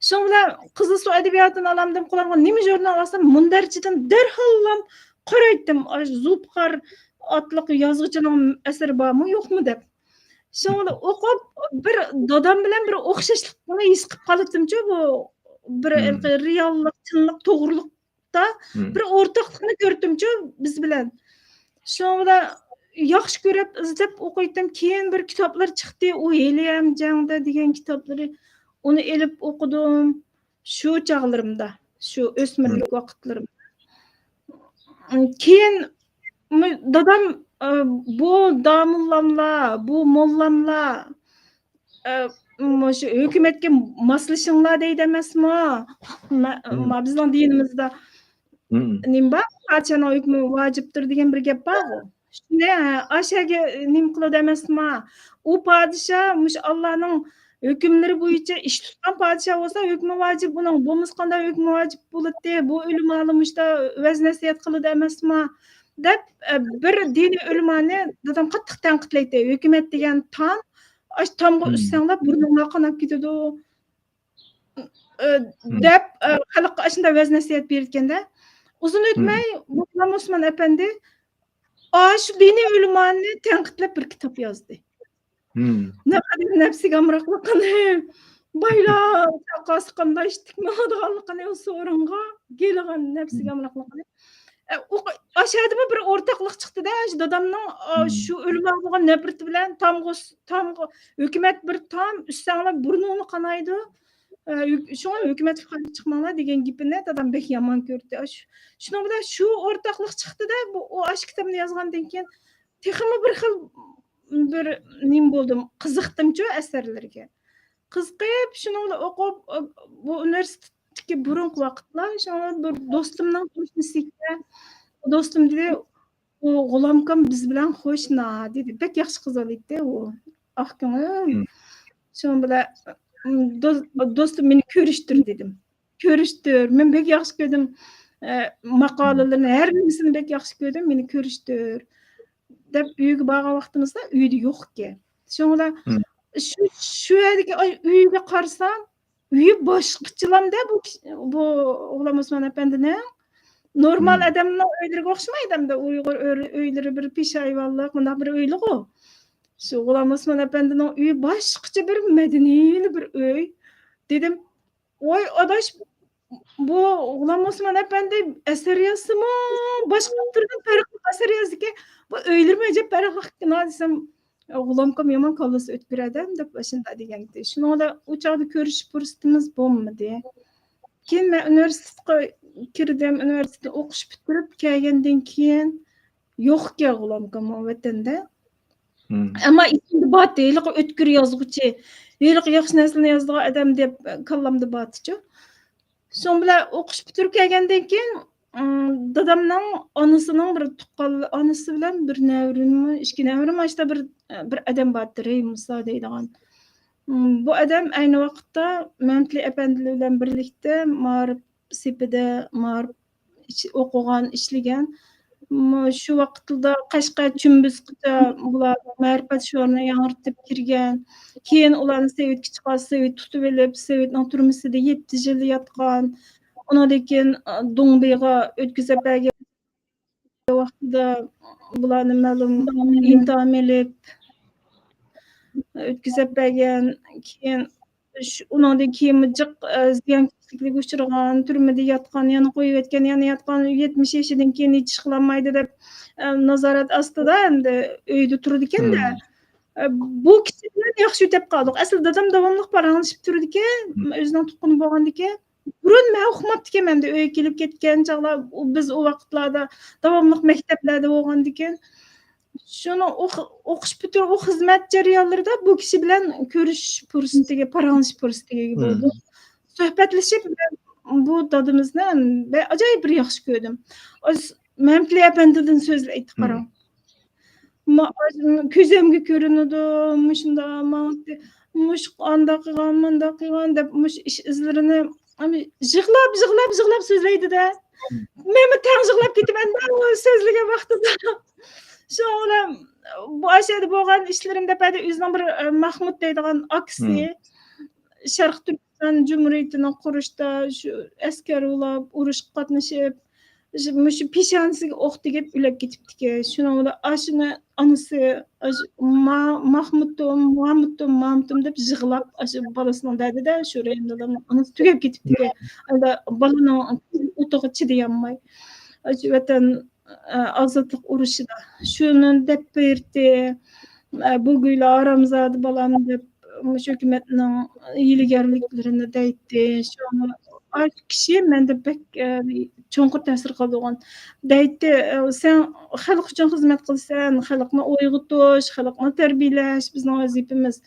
شۇنىڭ بىلەن قىزىلسۇ ئەدەبىياتىنى ئالامدىم قولۇمغا، نېمە ژۇرنال ئالسام، مۇندەرىجىدىن دەرھاللام قارايتتىم، ئاشۇ زۇلپىقار ئاتلىق يازغۇچىنىڭ ئەسىرى بارمۇ، يوقمۇ دەپ. شۇڭا ئوقۇپ، بىر دادام بىلەن بىر ئوخشاشلىقنى ھېس قىلىپ قالاتتىمچۇ، بۇ بىر ھېلىقى رېئاللىق، چىنلىق، توغرىلىقتا بىر ئورتاقلىقنى كۆرۈپتىمچۇ بىز بىلەن. شۇنىڭ بىلەن ياخشى كۆرۈپ، ئىزدەپ ئوقۇيتتىم. كېيىن بىر كىتابلار چىقتى، ئۇ ھېلىھەم جەڭدە دېگەن كىتابلىرى. ئۇنى ئېلىپ ئوقۇدۇم. شۇ چاغلىرىمدا، شۇ ئۆسمۈرلۈك ۋاقىتلىرىمدا. كېيىن مۇ-، دادام، ئە، بۇ داموللاملار، بۇ موللاملار، ئە، مۇشۇ ھۆكۈمەتكە ماسلىشىڭلار دەيدۇ ئەمەسمۇ؟ ما-، ما بىزنىڭ دىنىمىزدا نېمە بار؟ پادىشاھنىڭ ھۆكمى ۋاجىپتۇر دېگەن بىر گەپ بارغۇ. شۇنى، ھە، ئاشەگە نېمە قىلىدۇ ئەمەسما؟ ئۇ پادىشاھ مۇشۇ ئاللانىڭ ھۆكۈملىرى بويىچە ئىش تۇتقان پادىشاھ بولسا، ھۆكمى ۋاجىپ ئۇنىڭ. بولمىسا قانداق ھۆكمى ۋاجىپ بولاتتى؟ بۇ ئۆلىمالار مۇشتا ۋەز نەسىھەت قىلىدۇ ئەمەسما؟ دەپ، ئە، بىر دىنىي ئۆلىمانى دادام قاتتىق تەنقىدلەيتتى. ھۆكۈمەت دېگەن تام، ئاشۇ تامغا ئۈسسەڭلار بۇرنۇڭلار قاناپ كېتىدۇ. ئە، دەپ، ئە، خەلققە ئاشۇنداق ۋەز نەسىھەت بېرىدىكەندە. ئۇزۇن ئۆتمەي، موللام ئوسمان ئەپەندى ئاشۇ دىنىي ئۆلىمانى تەنقىدلەپ بىر كىتاب يازدى. نەقەدەر نەپسىگە ئامراقلىقىنى، بايلار چاقاسى قانداق ئىتتىك ماڭىدىغانلىقىنى، ئۇ سورۇنغا كېلىدىغان نەپسىگە ئامراقلىقىنى. ئە، ئۇ، ئاشۇ يەردىمۇ بىر ئورتاقلىق چىقتىدە، ئاشۇ دادامنىڭ، ئا، شۇ ئۆلىماغا بولغان نەپرىتى بىلەن تامغا، تامغا، ھۆكۈمەت بىر تام، ئۈسسەڭلار بۇرنۇڭنى قانايدۇ. ئە، ھۆك-، شۇڭا ھۆكۈمەتكە قارشى چىقماڭلار دېگەن گېپىنى دادام بەك يامان كۆردى. ئاش-، شۇنىڭ بىلەن شۇ ئورتاقلىق چىقتىدە، بۇ، ئۇ ئاشۇ كىتابنى يازغاندىن كېيىن تېخىمۇ بىر خىل بىر نېمە بولدۇم، قىزىقتىمچۇ ئەسەرلىرىگە. قىزىقىپ، شۇنىڭ بىلەن ئوقۇپ، بۇ ئۇنىۋېرسىتېتتىكى بۇرۇنقى ۋاقىتلار، شۇڭا بىر دوستۇمنىڭ قوشنىسى ئىكەن. دوستۇم دېدى، «ئۇ غۇلامكام بىز بىلەن قوشنا» دېدى. بەك ياخشى قىز ئىدى ئۇ. ئاق كۆڭۈل. شۇنىڭ بىلەن، ئىم، دوس-، دوستۇم مېنى كۆرۈشتۈر دېدىم. كۆرۈشتۈر. مەن بەك ياخشى كۆردۈم. ئە، ماقالىلىرىنى، ھەر نېمىسىنى بەك ياخشى كۆردۈم. مېنى كۆرۈشتۈر. دەپ ئۆيگە بارغان ۋاقتىمىزدا ئۆيدە يوق ئىكەن. شۇڭا شۇ، شۇ يەردىكى ئاي، ئۆيگە قارىسام، ئۆيى باشقىچىلامدە بۇ كىش-، بۇ غۇلام ئوسمان ئەپەندىنىڭ. نورمال ئادەمنىڭ ئۆيلىرىگە ئوخشىمايدۇ ئەمدى. ئۇيغۇر ئۆي-، ئۆيلىرى بىر پېشايۋانلىق، مۇنداق بىر ئۆيلىغۇ. شۇ غۇلام ئوسمان ئەپەندىنىڭ ئۆيى باشقىچە بىر مەدەنىيلىك بىر ئۆي. دېدىم، «ۋاي ئاداش، بۇ غۇلام ئوسمان ئەپەندى ئەسەر يازسىمۇ، باشقا تۈردىن پەرقلىق ئەسەر يازىدىكەن. بۇ ئۆيلىرىمۇ ئەجەب پەرقلىقكەن-ھە» دېسەم، «غۇلامكام يامان كاللىسى ئۆتكۈر ئادەم» دەپ ئاشۇنداق دېگەنتى. شۇنىڭ بىلەن ئۇ چاغدا كۆرۈشۈش پۇرسىتىمىز بولمىدى. كېيىن مەن ئۇنىۋېرسىتېتقا كىردىم، ئۇنىۋېرسىتېتنى ئوقۇش پۈتتۈرۈپ كەلگەندىن كېيىن يوقكەن غۇلامكام ئۇ ۋەتەندە. ئەمما ئېسىمدە بارتى، ھېلىقى ئۆتكۈر يازغۇچى، ھېلىقى ياخشى نەرسىلەرنى يازىدىغان ئادەم دەپ كاللامدا بارتىچۇ. شۇنىڭ بىلەن ئوقۇش پۈتتۈرۈپ كەلگەندىن كېيىن، ئىم، دادامنىڭ ئانىسىنىڭ بىر تۇغقان، ئانىسى بىلەن بىر نەۋرىمۇ، ئىككى نەۋرىمۇ، ئاشتا بىر، بىر ئادەم بارتى، رەھىم مۇسا دەيدىغان. ئىم، بۇ ئادەم ئەينى ۋاقىتتا مەمتىلى ئەپەندىلەر بىلەن بىرلىكتە مائارىپ سېپىدە، مائارىپ ئىش-، ئوقۇغان، ئىشلىگەن. مۇ-، شۇ ۋاقىتلىدا قەشقەر، چۈمبىسقىچە بۇلار مەرىپەت شورىنى ياڭرىتىپ كىرگەن. كېيىن ئۇلارنى سوۋېتكە چىقارسا، سوۋېت تۇتۇۋېلىپ، سوۋېتنىڭ تۈرمىسىدە يەتتە يىل ياتقان. ئۇنىڭدىن كېيىن، ئا، دۇڭبىغا ئۆتكۈزۈپ بەرگەن ۋاقتىدا بۇلارنى مەلۇم ئىمتىھان ئېلىپ، ئۆتكۈزۈپ بەرگەن. كېيىن شۇ، ئۇنىڭدىن كېيىنمۇ جىق، ئە، زىيانكەشلىكلەرگە ئۇچرىغان، تۈرمىدە ياتقان، يەنە قويۇۋەتكەن، يەنە ياتقان، يەتمىش يېشىدىن كېيىن ھېچ ئىش قىلالمايدۇ دەپ، ئە، نازارەت ئاستىدا ئەمدى ئۆيدە تۇرىدىكەن-دە. ئە، بۇ كىشى بىلەن ياخشى ئۆتەپ قالدۇق. ئەسلى دادام داۋاملىق پاراڭلىشىپ تۇرىدىكەن، ئۆزىنىڭ تۇغقىنى بولغاندىكىن. بۇرۇن مەن ئۇقماپتىكەنمەن ئەمدى ئۆيگە كېلىپ كەتكەن چاغلار، ئۇ، بىز ئۇ ۋاقىتلاردا داۋاملىق مەكتەپلەردە بولغاندىكىن. شۇنىڭ ئوق-، ئوقۇش پۈتتۈرۈپ، ئۇ خىزمەت جەريانلىرىدا بۇ كىشى بىلەن كۆرۈشۈش پۇرسىتىگە، پاراڭلىشىش پۇرسىتىگە ئىگە بولدۇم. سۆھبەتلىشىپ، مەن بۇ دادىمىزنى بە-، ئاجايىپ بىر ياخشى كۆردۈم. ئاز-، مەمتىلى ئەپەندىدىن سۆزلەيتتى، قاراڭ. ما-، ئاز-، كۆزۈمگە كۆرۈنىدۇ، مۇشۇنداق، ماڭا، مۇشۇ ئانداق قىلغان، مۇنداق قىلغان دەپ، مۇشۇ ئىش ئىزلىرىنى يىغلاپ، يىغلاپ، يىغلاپ سۆزلەيدۇ-دە. مەنمۇ تەڭ يىغلاپ كېتىمەن-دە، ئۇ سۆزلىگەن ۋاقتىدا. شۇنىڭ بىلەن بۇ ئاشۇ يەردە بولغان ئىشلىرىم دەپ، ئۆزىنىڭ بىر، ئە، مەخمۇت دەيدىغان ئاكىسى، شەرقىي تۈركىستان جۇمھۇرىيىتىنى قۇرۇشتا شۇ ئەسكەر بولاپ، ئۇرۇشقا قاتنىشىپ، مۇشۇ پېشانىسىگە ئوق تېگىپ ئۆلۈپ كېتىپتىكەن. شۇنىڭ بىلەن ئاشۇنى ئانىسى، ئاشۇ ما-، ماخمۇتۇم، مامۇتۇم، مامۇتۇم دەپ يىغلاپ، ئاشۇ بالىسىنىڭ دەردىدە، شۇ رەھىم دادامنىڭ ئانىسى تۈگەپ كېتىپتىكەن. ئەمدى بالىنىڭ ئوتىغا چىدىيالماي، ئاشۇ ۋەتەن، ئە، ئازادلىق ئۇرۇشىدا شۇنى دەپ بېرىتتى. ئە، بۇ گويلا ھارامزادە بالام دەپ، مۇشۇ ھۆكۈمەتنىڭ ھىيلىگەرلىكلىرىنى دەيتتى. شۇ ئاشۇ كىشى مەندە بەك، ئە، چوڭقۇر تەسىر قالدۇرغان. دەيتتى، ئە، سەن خەلق ئۈچۈن خىزمەت قىلىسەن، خەلقنى ئويغىتىش، خەلقنى تەربىيەلەش بىزنىڭ ۋەزىپىمىز.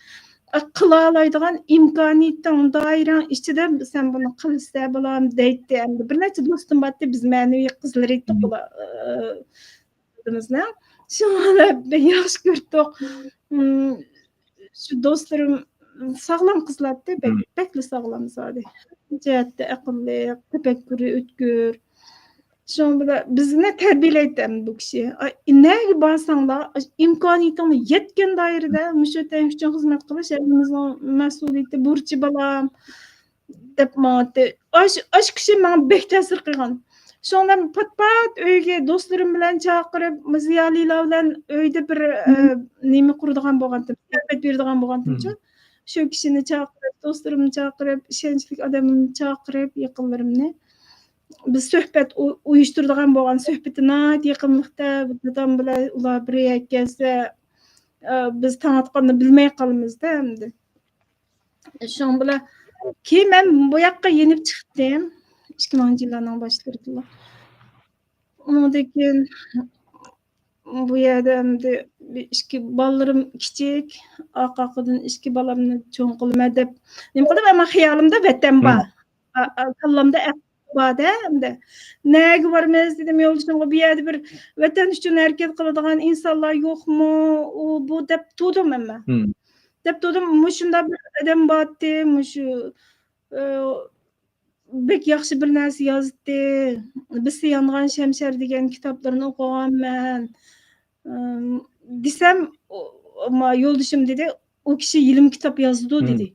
ئە، قىلالايدىغان ئىمكانىيىتىڭ، دائىرەڭ ئىچىدە سەن بۇنى قىلىسەن، بالام، دەيتتى. ئەمدى بىر نەچچە دوستۇم بارتتى، بىز مەنىۋى قىزلىرى ئىدۇق ئۇلار، ئە، بىزنىڭ. شۇڭا بەك ياخشى كۆردۇق. ئىم، شۇ دوستلىرىم ساغلام قىزلاتتى، بەك، بەكلا ساغلام زادى. جەھەتتە ئەقىللىق، تەپەككۇرى ئۆتكۈر. شۇنىڭ بىلەن بىزنى تەربىيەلەيتتى ئەمدى بۇ كىشى. ئاي، نەگە بارساڭلار، ئىمكانىيىتىڭلار يەتكەن دائىرىدە مۇشۇ ۋەتەن ئۈچۈن خىزمەت قىلىش ھەممىمىزنىڭ مەسئۇلىيىتى، بۇرچى، بالام. دەپ ماڭاتتى. ئاش-، ئاشۇ كىشى ماڭا بەك تەسىر قىلغان. شۇڭا مەن پات-پات ئۆيگە دوستلىرىم بىلەن چاقىرىپ، زىيالىيلار بىلەن ئۆيدە بىر، ئە، نېمە قۇرىدىغان بولغانتىم، سۆھبەت بېرىدىغان بولغانتىمچۇ. شۇ كىشىنى چاقىرىپ، دوستلىرىمنى چاقىرىپ، ئىشەنچلىك ئادەملىرىمنى چاقىرىپ، يېقىنلىرىمنى. بىز سۆھبەت ئۇ-، ئۇيۇشتۇرىدىغان بولغان، سۆھبىتى ناھايىتى يېقىملىقتا، دادام بىلەن ئۇلار بىر يەرگە كەلسە، ئە، بىز تاڭ ئاتقاننى بىلمەي قالىمىزدە ئەمدى. شۇنىڭ بىلەن كېيىن مەن بۇ ياققا يېنىپ چىقتىم. ئىككى مىڭىنچى يىللارنىڭ باشلىرىدىلا. ئۇنىڭدىن كېيىن بۇ يەردە ئەمدى بىر ئىككى بالىلىرىم كىچىك، ئارقا-ئارقىدىن ئىككى بالامنى چوڭ قىلىمەن دەپ نېمە قىلدىم، ئەمما خىيالىمدا ۋەتەن بار. ئا-، ئا-، كاللامدا ئەقىل بار-دە، ئەمدى نەگە بارىمىز دېدىم يولدىشىمغا، بۇ يەردە بىر ۋەتەن ئۈچۈن ھەرىكەت قىلىدىغان ئىنسانلار يوقمۇ، ئۇ، بۇ دەپ تۇردۇم ئەمما. دەپ تۇردۇم، مۇشۇنداق بىر ئادەم بارتتى، مۇشۇ، ئى، بەك ياخشى بىر نەرسە يازدى. بىسى يانغان شەمشەر دېگەن كىتابلىرىنى ئوقۇغانمەن. ئىم، دېسەم، ئۇ، ما، يولدىشىم دېدى، «ئۇ كىشى ھېلىمۇ كىتاب يازىدۇ» دېدى.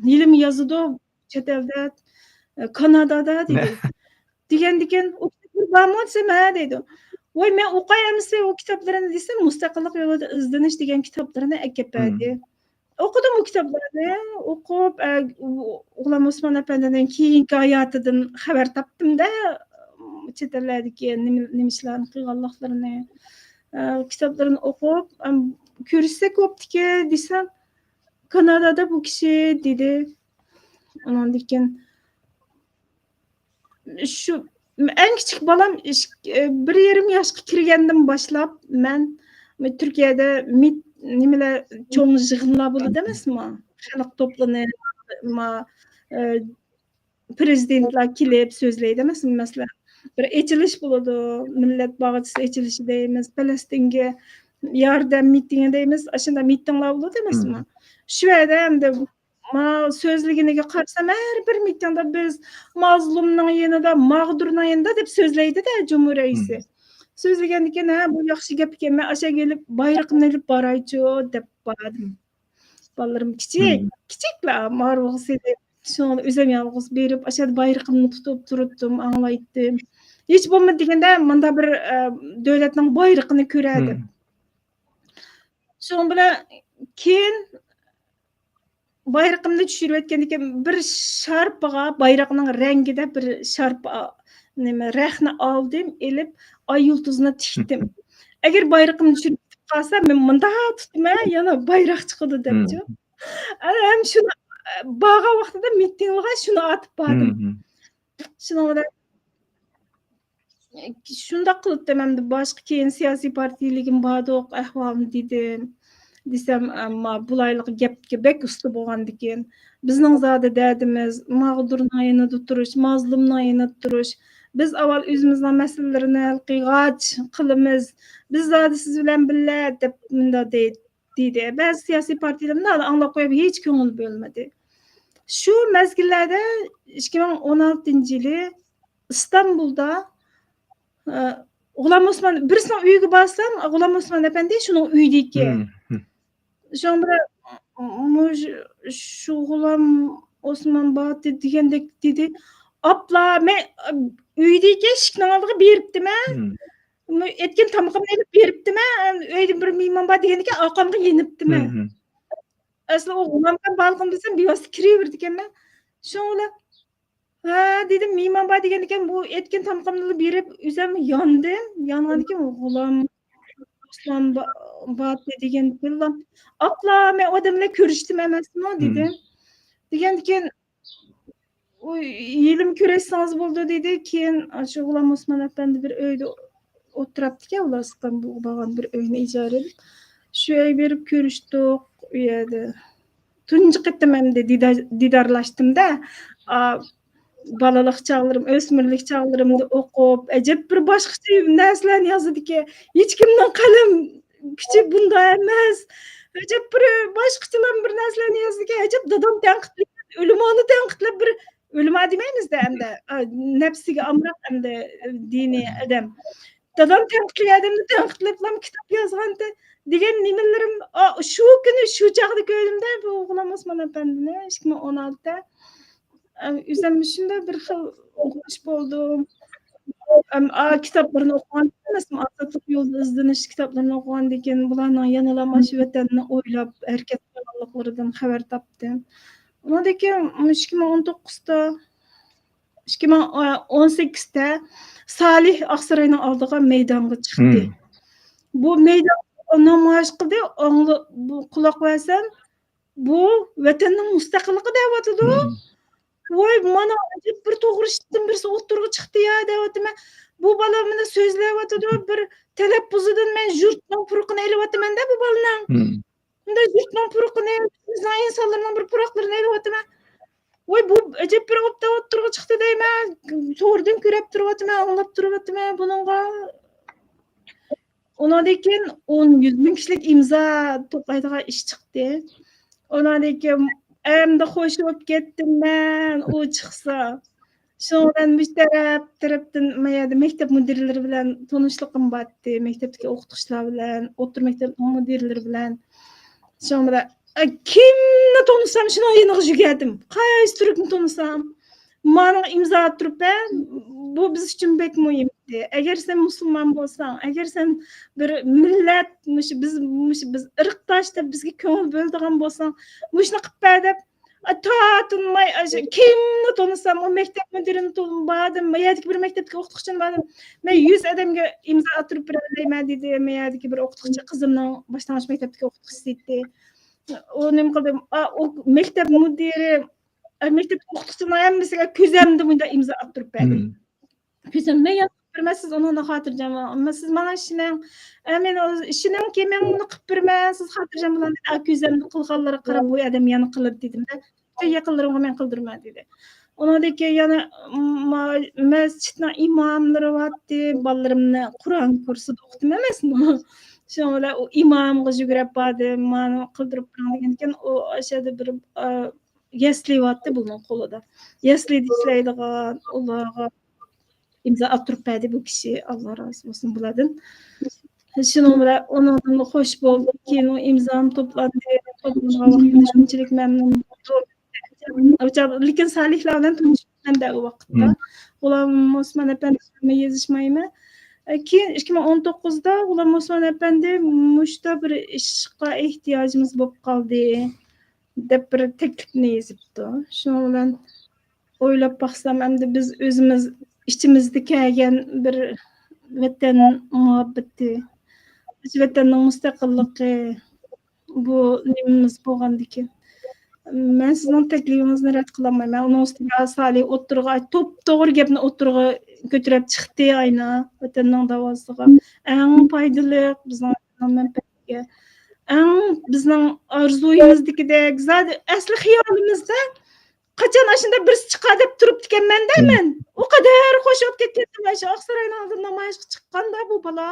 «ھېلىمۇ يازىدۇ، چەت ئەلدە، ئە، كانادادا» دېدى. دېگەندىكىن، «ئۇ كىتابلار بارمۇ؟» دېسەم، «ھە» دەيدۇ. «ۋاي، مەن ئوقاي ئەمىسە ئۇ كىتابلىرىنى» دېسەم، مۇستەقىللىق يولىدا ئىزدىنىش دېگەن كىتابلىرىنى ئەكەپ بەردى. ئوقۇدۇم ئۇ كىتابلارنى، ئوقۇپ، ئە، ئۇ-، غۇلام ئوسمان ئەپەندىنىڭ كېيىنكى ھاياتىدىن خەۋەر تاپتىم-دە، چەت ئەللەردىكى نېمە، نېمە ئىشلارنى قىلغانلىقلىرىنى، ئە، كىتابلىرىنى ئوقۇپ، ئەم، كۆرۈشسەك بوپتىكەن دېسەم، «كانادادا بۇ كىشى» دېدى. ئۇنىڭدىن كېيىن شۇ ئەڭ كىچىك بالام ئىش-، بىر يېرىم ياشقا كىرگەندىن باشلاپ مەن تۈركىيەدە مىت-، نېمىلەر، چوڭ يىغىنلار بولىدۇ ئەمەسمۇ؟ خەلق توپلىنىپ، ما-، ئە، پرېزىدېنتلار كېلىپ سۆزلەيدۇ ئەمەسمۇ؟ مەسىلەن، بىر ئېچىلىش بولىدۇ، مىللەت باغچىسى ئېچىلىشى دەيمىز، پەلەستىنگە ياردەم مىتىڭى دەيمىز، ئاشۇنداق مىتىڭلار بولىدۇ ئەمەسمۇ؟ شۇ يەردە ئەمدى ما سۆزلىگىنىگە قارىسام، ھەر بىر مىتىڭدا بىز مازلۇمنىڭ يېنىدا، ماغدۇرنىڭ يېنىدا دەپ سۆزلەيدۇ-دە جۇمھۇر رەئىسى. سۆزلىگەندىكىن، ھە، بۇ ياخشى گەپكەن، مەن ئاشەگە ئېلىپ بايرىقىمنى ئېلىپ بارايچۇ دەپ باردىم. بالىلىرىم كىچىك، كىچىكلا، مارىغا سېلىپ، شۇڭا ئۆزۈم يالغۇز بېرىپ، ئاشەدە بايرىقىمنى تۇتۇپ تۇرۇپتۇم، ئاڭلايتتىم. ھېچ بولمىدى دېگەندە، مۇندا بىر، ئە، دۆلەتنىڭ بايرىقىنى كۆرەي دەپ. شۇنىڭ بىلەن كېيىن بايرىقىمنى چۈشۈرۈۋەتكەندىكىن بىر شارپىغا، بايراقنىڭ رەڭگىدە بىر شارپا، نېمە، رەخنە ئالدىم، ئېلىپ ئاي يۇلتۇزنى تىكتىم. ئەگەر بايرىقىمنى چۈشۈرۈپ قالسا، مەن مۇنداق تۇتىمەن، يەنە بايراق چىقىدۇ دەپچۇ. ئەنە ھەم شۇنى، بارغان ۋاقتىدا مىتىڭغا شۇنى ئاتىپ باردىم. شۇنىڭ بىلەن شۇنداق قىلىپتىم، ئەمدى باشقا كېيىن سىياسىي پارتىيىلىرگىمۇ باردۇق، ئەھۋالنى دېدىم. دېسەم، ئەمما بۇلايلىق گەپكە بەك ئۇستا بولغاندىكىن، بىزنىڭ زادى دەردىمىز ماغدۇرنىڭ يېنىدا تۇرۇش، مازلۇمنىڭ يېنىدا تۇرۇش. بىز ئاۋۋال ئۆزىمىزنىڭ مەسىلىلىرىنى ھەل قىلغاچ قىلىمىز. بىز زادى سىز بىلەن بىللە دەپ مۇنداق دەيدۇ. دېدى. بەزى سىياسىي پارتىيەلەر مۇنداق ئاڭلاپ قويۇپ، ھېچ كۆڭۈل بۆلمىدى. شۇ مەزگىللەردە ئىككى مىڭ ئون ئالتىنچى يىلى ئىستانبۇلدا، ئە، غۇلام ئوسمان، بىرسىنىڭ ئۆيىگە بارسام، غۇلام ئوسمان ئەپەندى شۇنىڭ ئۆيىدىكەن. شۇنىڭ بىلەن، مۇش-، شۇ غۇلام ئوسمان بار دېگەندەك دېدى. ئاپلا، مەن ئۆيدىكى ئىشىكنىڭ ئالدىغا بېرىپتىمەن. ئېتكەن تامىقىمنى ئېلىپ بېرىپتىمەن، ئۆيدە بىر مېھمان بار دېگەندىكىن ئارقامغا يېنىپتىمەن. ئەسلى ئۇ غۇلامخان بارلىقىنى بىلسەم، بىۋاسىتە كىرىۋېرىدىكەنمەن. شۇڭا، ھە، دېدىم، مېھمان بار دېگەندىكىن بۇ ئېتكەن تامىقىمنىلا بېرىپ، ئۆزۈم ياندىم. يانغاندىكىن غۇلام، غۇلام با-، بار دېگەندىكىنلا، ئاپلا، مەن ئادەم بىلەن كۆرۈشتۈم ئەمەسمۇ، دېدىم. دېگەندىكىن، ئۇ يېلىم كۆرۈشسىڭىز بولىدۇ دېدى. كېيىن شۇ غۇلام ئوسمان ئەپەندى بىر ئۆيدە ئولتۇراپتىكەن، ئۇلار ئىستانبۇلغا بارغان بىر ئۆينى ئىجارە ئېلىپ. شۇ ئۆيگە بېرىپ كۆرۈشتۇق ئۇ يەردە. تۇنجى قېتىم ئەمدى دىدا-، دىدارلاشتىم-دە. ئا، بالىلىق چاغلىرىم، ئۆسمۈرلۈك چاغلىرىمدا ئوقۇپ، ئەجەب بىر باشقىچە نەرسىلەرنى يازىدىكەن. ھېچكىمنىڭ قەلەم كۈچى بۇنداق ئەمەس. ئەجەب بىر باشقىچىلا بىر نەرسىلەرنى يازىدىكەن. ئەجەب دادام تەنقىدلەپ، ئۆلىمانى تەنقىدلەپ بىر ئۆلىما دېمەيمىز-دە ئەمدى، ئا، نەپسىگە ئامراق ئەمدى، ئە، دىنىي ئادەم. دادام تەنقىدلىگەن ئادەمنى تەنقىدلەپلا كىتاب يازغانتى دېگەن نېمىلىرىم، ئا، شۇ كۈنى شۇ چاغدا كۆردۈم-دە بۇ غۇلام ئوسمان ئەپەندىنى، ئىككى مىڭ ئون ئالتىدە. ئەم، ئۆزۈم شۇنداق بىر خىل ئوقۇش بولدۇم. ئەم، ئا، كىتابلىرىنى ئوقۇغان، مەسىلەن، ئازادلىق يولىدا ئىزدىنىش كىتابلىرىنى ئوقۇغاندىن كېيىن، بۇلارنىڭ يەنىلا مانا شۇ ۋەتەننى ئويلاپ ھەرىكەت قىلغانلىقلىرىدىن خەۋەر تاپتىم. ئۇنىڭدىن كېيىن ئىككى مىڭ ئون توققۇزدا، ئىككى مىڭ ئون سەككىزدە سالىھ ئاقساراينىڭ ئالدىغا مەيدانغا چىقتى. بۇ مەيدانغا نامايىش قىلدى، ئاڭلا-، بۇ قۇلاق بەرسەم، بۇ ۋەتەننىڭ مۇستەقىللىقى دەۋاتىدۇ. ۋاي، مانا ئەجەب بىر توغرا ئىشتىن بىرسى ئوتتۇرىغا چىقتى يا دەۋاتىمەن. بۇ بالا مانا سۆزلەۋاتىدۇ، بىر تەلەپپۇزىدىن مەن يۇرتنىڭ پۇرىقىنى ئېلىۋاتىمەن-دە بۇ بالىنىڭ. مم. ئۇنداق يۇرتنىڭ پۇرىقىنى، بىزنىڭ ئىنسانلارنىڭ بىر پۇراقلىرىنى ئېلىۋاتىمەن. ۋاي، بۇ ئەجەب بىر ئوبدان ئوتتۇرىغا چىقتى دەيمەن. توردىن كۆرۈپ تۇرۇۋاتىمەن، ئاڭلاپ تۇرۇۋاتىمەن بۇنىڭغا. ئۇنىڭدىن كېيىن ئون، يۈز مىڭ كىشىلىك ئىمزا توپلايدىغان ئىش چىقتى. ئۇنىڭدىن كېيىن ئەمدى خوش بولۇپ كەتتىم مەن، ئۇ چىقسا. شۇنىڭ بىلەن مۇشۇ تەرەپ، تەرەپتىن ما يەردە مەكتەپ مۇدىرلىرى بىلەن تونۇشلۇقۇم بارتتى. مەكتەپتىكى ئوقۇتقۇچىلار بىلەن، ئوتتۇرا مەكتەپنىڭ مۇدىرلىرى بىلەن. شۇنىڭ بىلەن، ئە، كىمنى تونۇسام، شۇنىڭ يېنىغا يۈگۈردۈم. قايسى تۈركنى تونۇسام، مانا ئىمزا ئاتتۇرۇپ بەر، بۇ بىز ئۈچۈن بەك مۇھىم ئىدى. ئەگەر سەن مۇسۇلمان بولساڭ، ئەگەر سەن بىر مىللەت، مۇشۇ بىز، مۇشۇ بىز ئىرقداش دەپ بىزگە كۆڭۈل بۆلىدىغان بولساڭ، مۇشۇنى قىلىپ بەر دەپ، ئا، تارتىنماي، ئاشۇ كىمنى تونۇسام، ئۇ مەكتەپ مۇدىرىنى تون-، باردىم، ما يەردىكى بىر مەكتەپتىكى ئوقۇتقۇچىنى باردىم. مەن يۈز ئادەمگە ئىمزا ئاتتۇرۇپ بېرەلەيمەن دېدى، ما يەردىكى بىر ئوقۇتقۇچى، قىزىمنىڭ باشلانغۇچ مەكتەپتىكى ئوقۇتقۇچىسى ئىدى. ئۇ نېمە قىلدىم؟ ئا، ئۇ مەكتەپ مۇدىرى، ئا، مەكتەپ ئوقۇتقۇچىنىڭ ھەممىسىگە كۆزەمدە مۇنداق ئىمزا ئاتتۇرۇپ بەردىم. مم. كۆزەم، مەن يازىپ بېرىمەن، سىز ئۇنىڭدىن خاتىرجەم بولۇڭ. ئەمما سىز ماڭا ئىشىنىڭ. ئە، مەن ئۇ-، ئىشىنىڭكى، مەن بۇنى قىلىپ بېرىمەن، سىز خاتىرجەم بولۇڭ دېدى. ئا، كۆزەمدە قىلغانلىرىغا قاراپ، بۇ ئادەم يەنە قىلىدۇ دېدىم-دە. پۈتۈن يېقىنلىرىمغا مەن قىلدۇرىمەن دېدى. ئۇنىڭدىن كېيىن يەنە، ما-، مەسچىتنىڭ ئىماملىرى بارتتى، بالىلىرىمنى قۇرئان كۇرسىدا ئوقۇتىمەن ئەمەسمۇ. شۇنىڭ بىلەن ئۇ ئىمامغا يۈگۈرۈپ باردىم، مانا قىلدۇرۇپ بېرىڭ دېگەندىكىن، ئۇ ئاشۇ يەردە بىر، ئا، يەسلى بارتتى بۇنىڭ قولىدا. يەسلىدە ئىشلەيدىغان، ئۇلارغا ئىمزا ئاتتۇرۇپ بەردى بۇ كىشى، ئاللا رازى بولسۇن بۇلاردىن. شۇنىڭ بىلەن ئۇنىڭدىن خوش بولدۇم. كېيىن ئۇ ئىمزام توپلاندى. توپلانغان ۋاقتىدا شۇنچىلىك مەمنۇن بولدۇم. لېكىن سالىھلار بىلەن تونۇشمىغان ئۇ ۋاقىتتا. مم. غۇلام ئوسمان ئەپەندى بىلەن يېزىشمايمەن. ئە، كېيىن ئىككى مىڭ ئون توققۇزدا غۇلام ئوسمان ئەپەندى مۇشۇنداق بىر ئىشقا ئېھتىياجىمىز بولۇپ قالدى، دەپ بىر تەكلىپنى يېزىپتۇ. شۇنىڭ بىلەن ئويلاپ باقسام، ئەمدى بىز ئۆزىمىز ئىچىمىزدە كەلگەن بىر ۋەتەن مۇھەببىتى، بىز ۋەتەننىڭ مۇستەقىللىقى، بۇ نېمىمىز بولغاندىكىن، مەن سىزنىڭ تەكلىپىڭىزنى رەت قىلالمايمەن. ئۇنىڭ ئۈستىگە سالى ئوتتۇرىغا، توپتوغرا گەپنى ئوتتۇرىغا كۆتۈرۈپ چىقتى ئاينا، ۋەتەننىڭ داۋاسىغا. ئەڭ پايدىلىق، بىزنىڭ ۋەتەننىڭ مەنپەئەتىگە. ئەڭ بىزنىڭ ئارزۇيىمىزدىكىدەك، زادى ئەسلى خىيالىمىزدا قاچان ئاشۇنداق بىرسى چىقار دەپ تۇرۇپتىكەنمەن-دە مم. مەن. ئۇ قەدەر خوش بولۇپ كەتكەنتىم، ئاشۇ ئاقساراينىڭ ئالدىدا نامايىشقا چىققاندا بۇ بالا.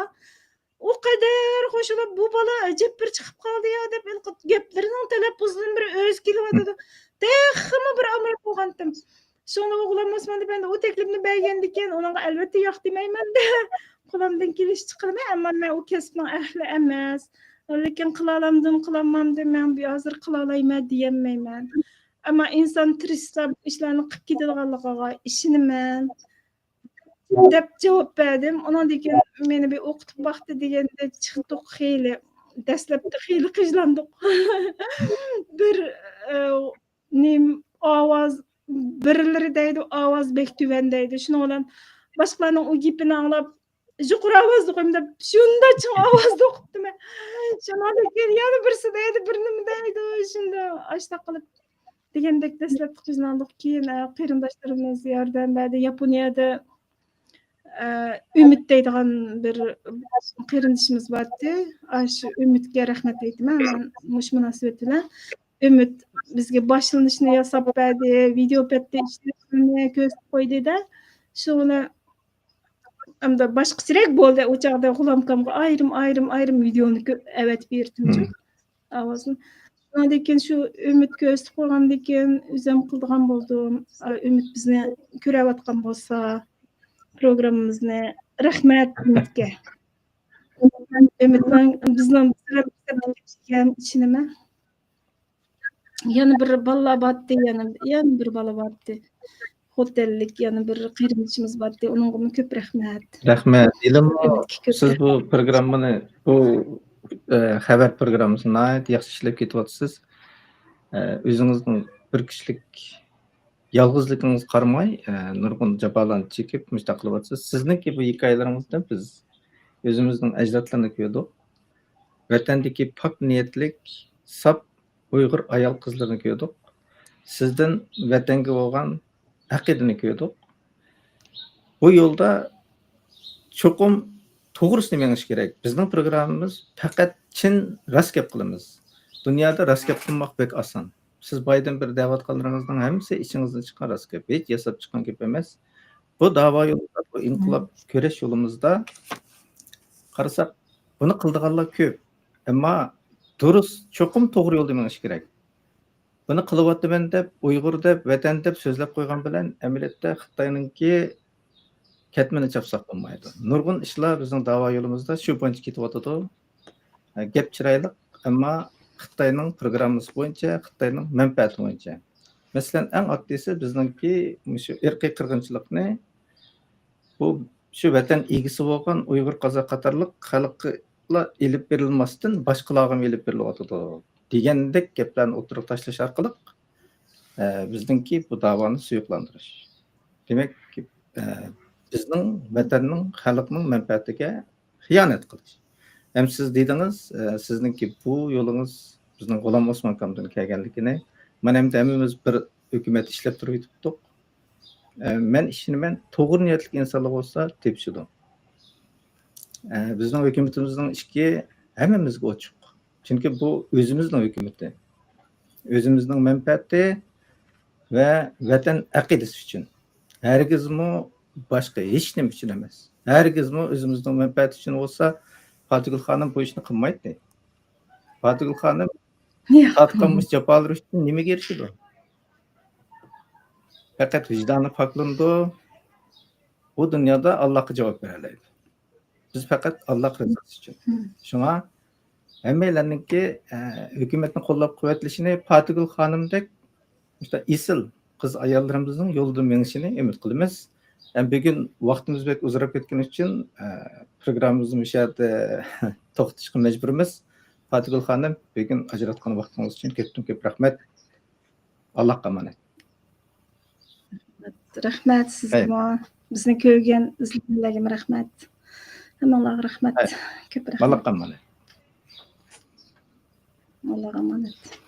ئۇ قەدەر خوش بولۇپ، بۇ بالا ئەجەب بىر چىقىپ قالدى يا دەپ، ھېلىقى گەپلىرىنىڭ تەلەپپۇزىدىن بىر ئۆزى كېلىۋاتىدۇ. تېخىمۇ بىر ئامراق بولغانتىم. شۇڭا غۇلام ئوسمان ئەپەندى ئۇ تەكلىپنى بەرگەندىكىن، ئۇنىڭغا ئەلۋەتتە ياق دېمەيمەن-دە. قولۇمدىن كېلىشىچە قىلىمەن، ئەمما مەن ئۇ كەسىپنىڭ ئەھلى ئەمەس. لېكىن قىلالامدىم، قىلالمامدىم، مەن بۇ ھازىر قىلالايمەن دېيەلمەيمەن. ئەمما ئىنسان تىرىشسا، بۇ ئىشلارنى قىلىپ كېتىدىغانلىقىغا ئىشىنىمەن، دەپ جاۋاب بەردىم. ئۇنىڭدىن كېيىن مېنى بىر ئوقۇتۇپ باقتى دېگەندەك چىقتۇق خېلى. دەسلەپتە خېلى قىينالدۇق. بىر، ئە، نېمە، ئاۋاز، بىرلىرى دەيدۇ، ئاۋاز بەك تۆۋەن دەيدۇ. شۇنىڭ بىلەن باشقىلارنىڭ ئۇ گېپىنى ئاڭلاپ، يۇقىرى ئاۋازدا ئوقۇيمەن دەپ، شۇنداق چىڭ ئاۋازدا ئوقۇپتىمەن. شۇنىڭدىن كېيىن يەنە بىرسى دەيدۇ، بىر نېمە دەيدۇ، شۇنداق ئاشۇنداق قىلىپ دېگەندەك دەسلەپتە قىينالدۇق. كېيىن، ئە، قېرىنداشلىرىمىز ياردەم بەردى. ياپونىيەدە، ئە، ئۈمىد دەيدىغان بىر قېرىندىشىمىز بارتتى. ئاشۇ ئۈمىدكە رەھمەت ئېيتىمەن مەن مۇشۇ مۇناسىۋەت بىلەن. ئۈمىد بىزگە باشلىنىشنى ياساپ بەردى، ۋىدېئو پەتتە ئىشلىرىمنى كۆرسىتىپ قويدى-دە. شۇنى ئەمدى باشقىچىرەك بولدى. ئۇ چاغدا غۇلامكامغا ئايرىم، ئايرىم، ئايرىم ۋىدېئونى كۆ-، ئەۋەتىپ بېرىتتىم. مم. ئاۋازنى. شۇنىڭدىن كېيىن شۇ ئۈمىد كۆرسىتىپ قويغاندىن كېيىن ئۆزۈم قىلىدىغان بولدۇم. ئا، ئۈمىد بىزنى كۆرۈۋاتقان بولسا، پروگراممىمىزنى. رەھمەت ئۈمىدكە. ئۈمىدنىڭ بىزنىڭ سەۋەبىمىزگە ئىشىنىمەن. يەنە بىر بالىلار بارتتى، يەنە، يەنە بىر بالا بارتتى. خوتەنلىك يەنە بىر قېرىندىشىمىز بارتتى. ئۇنىڭغىمۇ كۆپ رەھمەت. رەھمەت. ھېلىمۇ ئۈمىدكە كۆپ سىز رەھمەت. بۇ پروگراممىنى، بۇ، ئە، خەۋەر پروگراممىسىنى ناھايىتى ياخشى ئىشلەپ كېتىۋاتىسىز. ئە، ئۆزىڭىزنىڭ بىر كىشىلىك يالغۇزلۇقىڭىزغا قارىماي، ئە، نۇرغۇن جاپالارنى چېكىپ مۇشۇنداق قىلىۋاتىسىز. سىزنىڭكى بۇ ھېكايىلىرىڭىزدىن بىز ئۆزىمىزنىڭ ئەجدادلىرىنى كۆردۇق. ۋەتەندىكى پاك نىيەتلىك، ساپ ئۇيغۇر ئايال-قىزلىرىنى كۆردۇق. سىزدىن ۋەتەنگە بولغان ئەقىدىنى كۆردۇق. بۇ يولدا چوقۇم توغرىسىنى مېڭىش كېرەك. بىزنىڭ پروگراممىمىز پەقەت چىن راست گەپ قىلىمىز. دۇنيادا راست گەپ قىلماق بەك ئاسان. سىز بايىدىن بېرى دەۋاتقانلىرىڭىزنىڭ ھەممىسى ئىچىڭىزدىن چىققان راست گەپ. ھېچ ياساپ چىققان گەپ ئەمەس. بۇ داۋا يولىدا، بۇ ئىنقىلاب كۈرەش يولىمىزدا قارىساق، بۇنى قىلىدىغانلار كۆپ. ئەمما دۇرۇس، چوقۇم توغرا يولدا مېڭىش كېرەك. بۇنى قىلىۋاتىمەن دەپ، ئۇيغۇر دەپ، ۋەتەن دەپ سۆزلەپ قويغان بىلەن ئەمەلىيەتتە خىتاينىڭكى كەتمىنى چاپساق بولمايدۇ. نۇرغۇن ئىشلار بىزنىڭ داۋا يولىمىزدا شۇ بويىچە كېتىۋاتىدۇ. ئە، گەپ چىرايلىق، ئەمما خىتاينىڭ پروگراممىسى بويىچە، خىتاينىڭ مەنپەئەتى بويىچە. مەسىلەن، ئەڭ ئاددىيسى بىزنىڭكى مۇشۇ ئىرقىي قىرغىنچىلىقنى بۇ شۇ ۋەتەن ئىگىسى بولغان ئۇيغۇر، قازاق قاتارلىق خەلققىلا ئېلىپ بېرىلماستىن، باشقىلارغىمۇ ئېلىپ بېرىلىۋاتىدۇ دېگەندەك گەپلەرنى ئوتتۇرىغا تاشلاش ئارقىلىق، ئە، بىزنىڭكى بۇ داۋانى سۇيۇقلاندۇرۇش. دېمەك، ئە، بىزنىڭ ۋەتەننىڭ، خەلقنىڭ مەنپەئەتىگە خىيانەت قىلىش. ھەم سىز دېدىڭىز، ئە، سىزنىڭكى بۇ يولىڭىز بىزنىڭ غۇلام ئوسمان ئاكامدىن كەلگەنلىكىنى. مانا ئەمدى ھەممىمىز بىر ھۆكۈمەت ئىشلەپ تۇرۇۋېتىپتۇق. ئە، مەن ئىشىنىمەن، توغرا نىيەتلىك ئىنسانلار بولسا تېپىشىدۇ. ئە، بىزنىڭ ھۆكۈمىتىمىزنىڭ ئىشىكى ھەممىمىزگە ئوچۇق. چۈنكى بۇ ئۆزىمىزنىڭ ھۆكۈمىتى. ئۆزىمىزنىڭ مەنپەئەتى ۋە ۋەتەن ئەقىدىسى ئۈچۈن. ھەرگىزمۇ باشقا ھېچ نېمە ئۈچۈن ئەمەس. ھەرگىزمۇ ئۆزىمىزنىڭ مەنپەئەتى ئۈچۈن بولسا، پاتىگۈل خانىم بۇ ئىشنى قىلمايتتى. پاتىگۈل خانىم تارتقان مۇشۇ جاپالىرى ئۈچۈن نېمىگە ئېرىشىدۇ؟ پەقەت ۋىجدانى پاكلىنىدۇ. بۇ دۇنيادا ئاللاغا جاۋاب بېرەلەيدۇ. بىز پەقەت ئاللا رىزاسى ئۈچۈن. شۇڭا ھەممەيلەننىڭكى، ئە، ھۆكۈمەتنى قوللاپ قۇۋۋەتلىشىنى، پاتىگۈل خانىمدەك مۇشۇنداق ئېسىل قىز ئاياللىرىمىزنىڭ يولىدا مېڭىشىنى ئۈمىد قىلىمىز. ھەم بۈگۈن ۋاقتىمىز بەك ئۇزىراپ كەتكەن ئۈچۈن، ئە، پروگراممىمىزنى مۇشۇ يەردە توختىتىشقا مەجبۇرمىز. پاتىگۈل خانىم، بۈگۈن ئاجراتقان ۋاقتىڭىز ئۈچۈن كۆپتىن كۆپ رەھمەت. ئاللاغا ئامانەت. رەھمەت سىزگىمۇ. بىزنى كۆرگەن ئىزلىگەنلەرگىمۇ رەھمەت. ھەممىڭلارغا رەھمەت. كۆپ رەھمەت. ئاللاغا ئامانەت. ئاللاغا ئامانەت.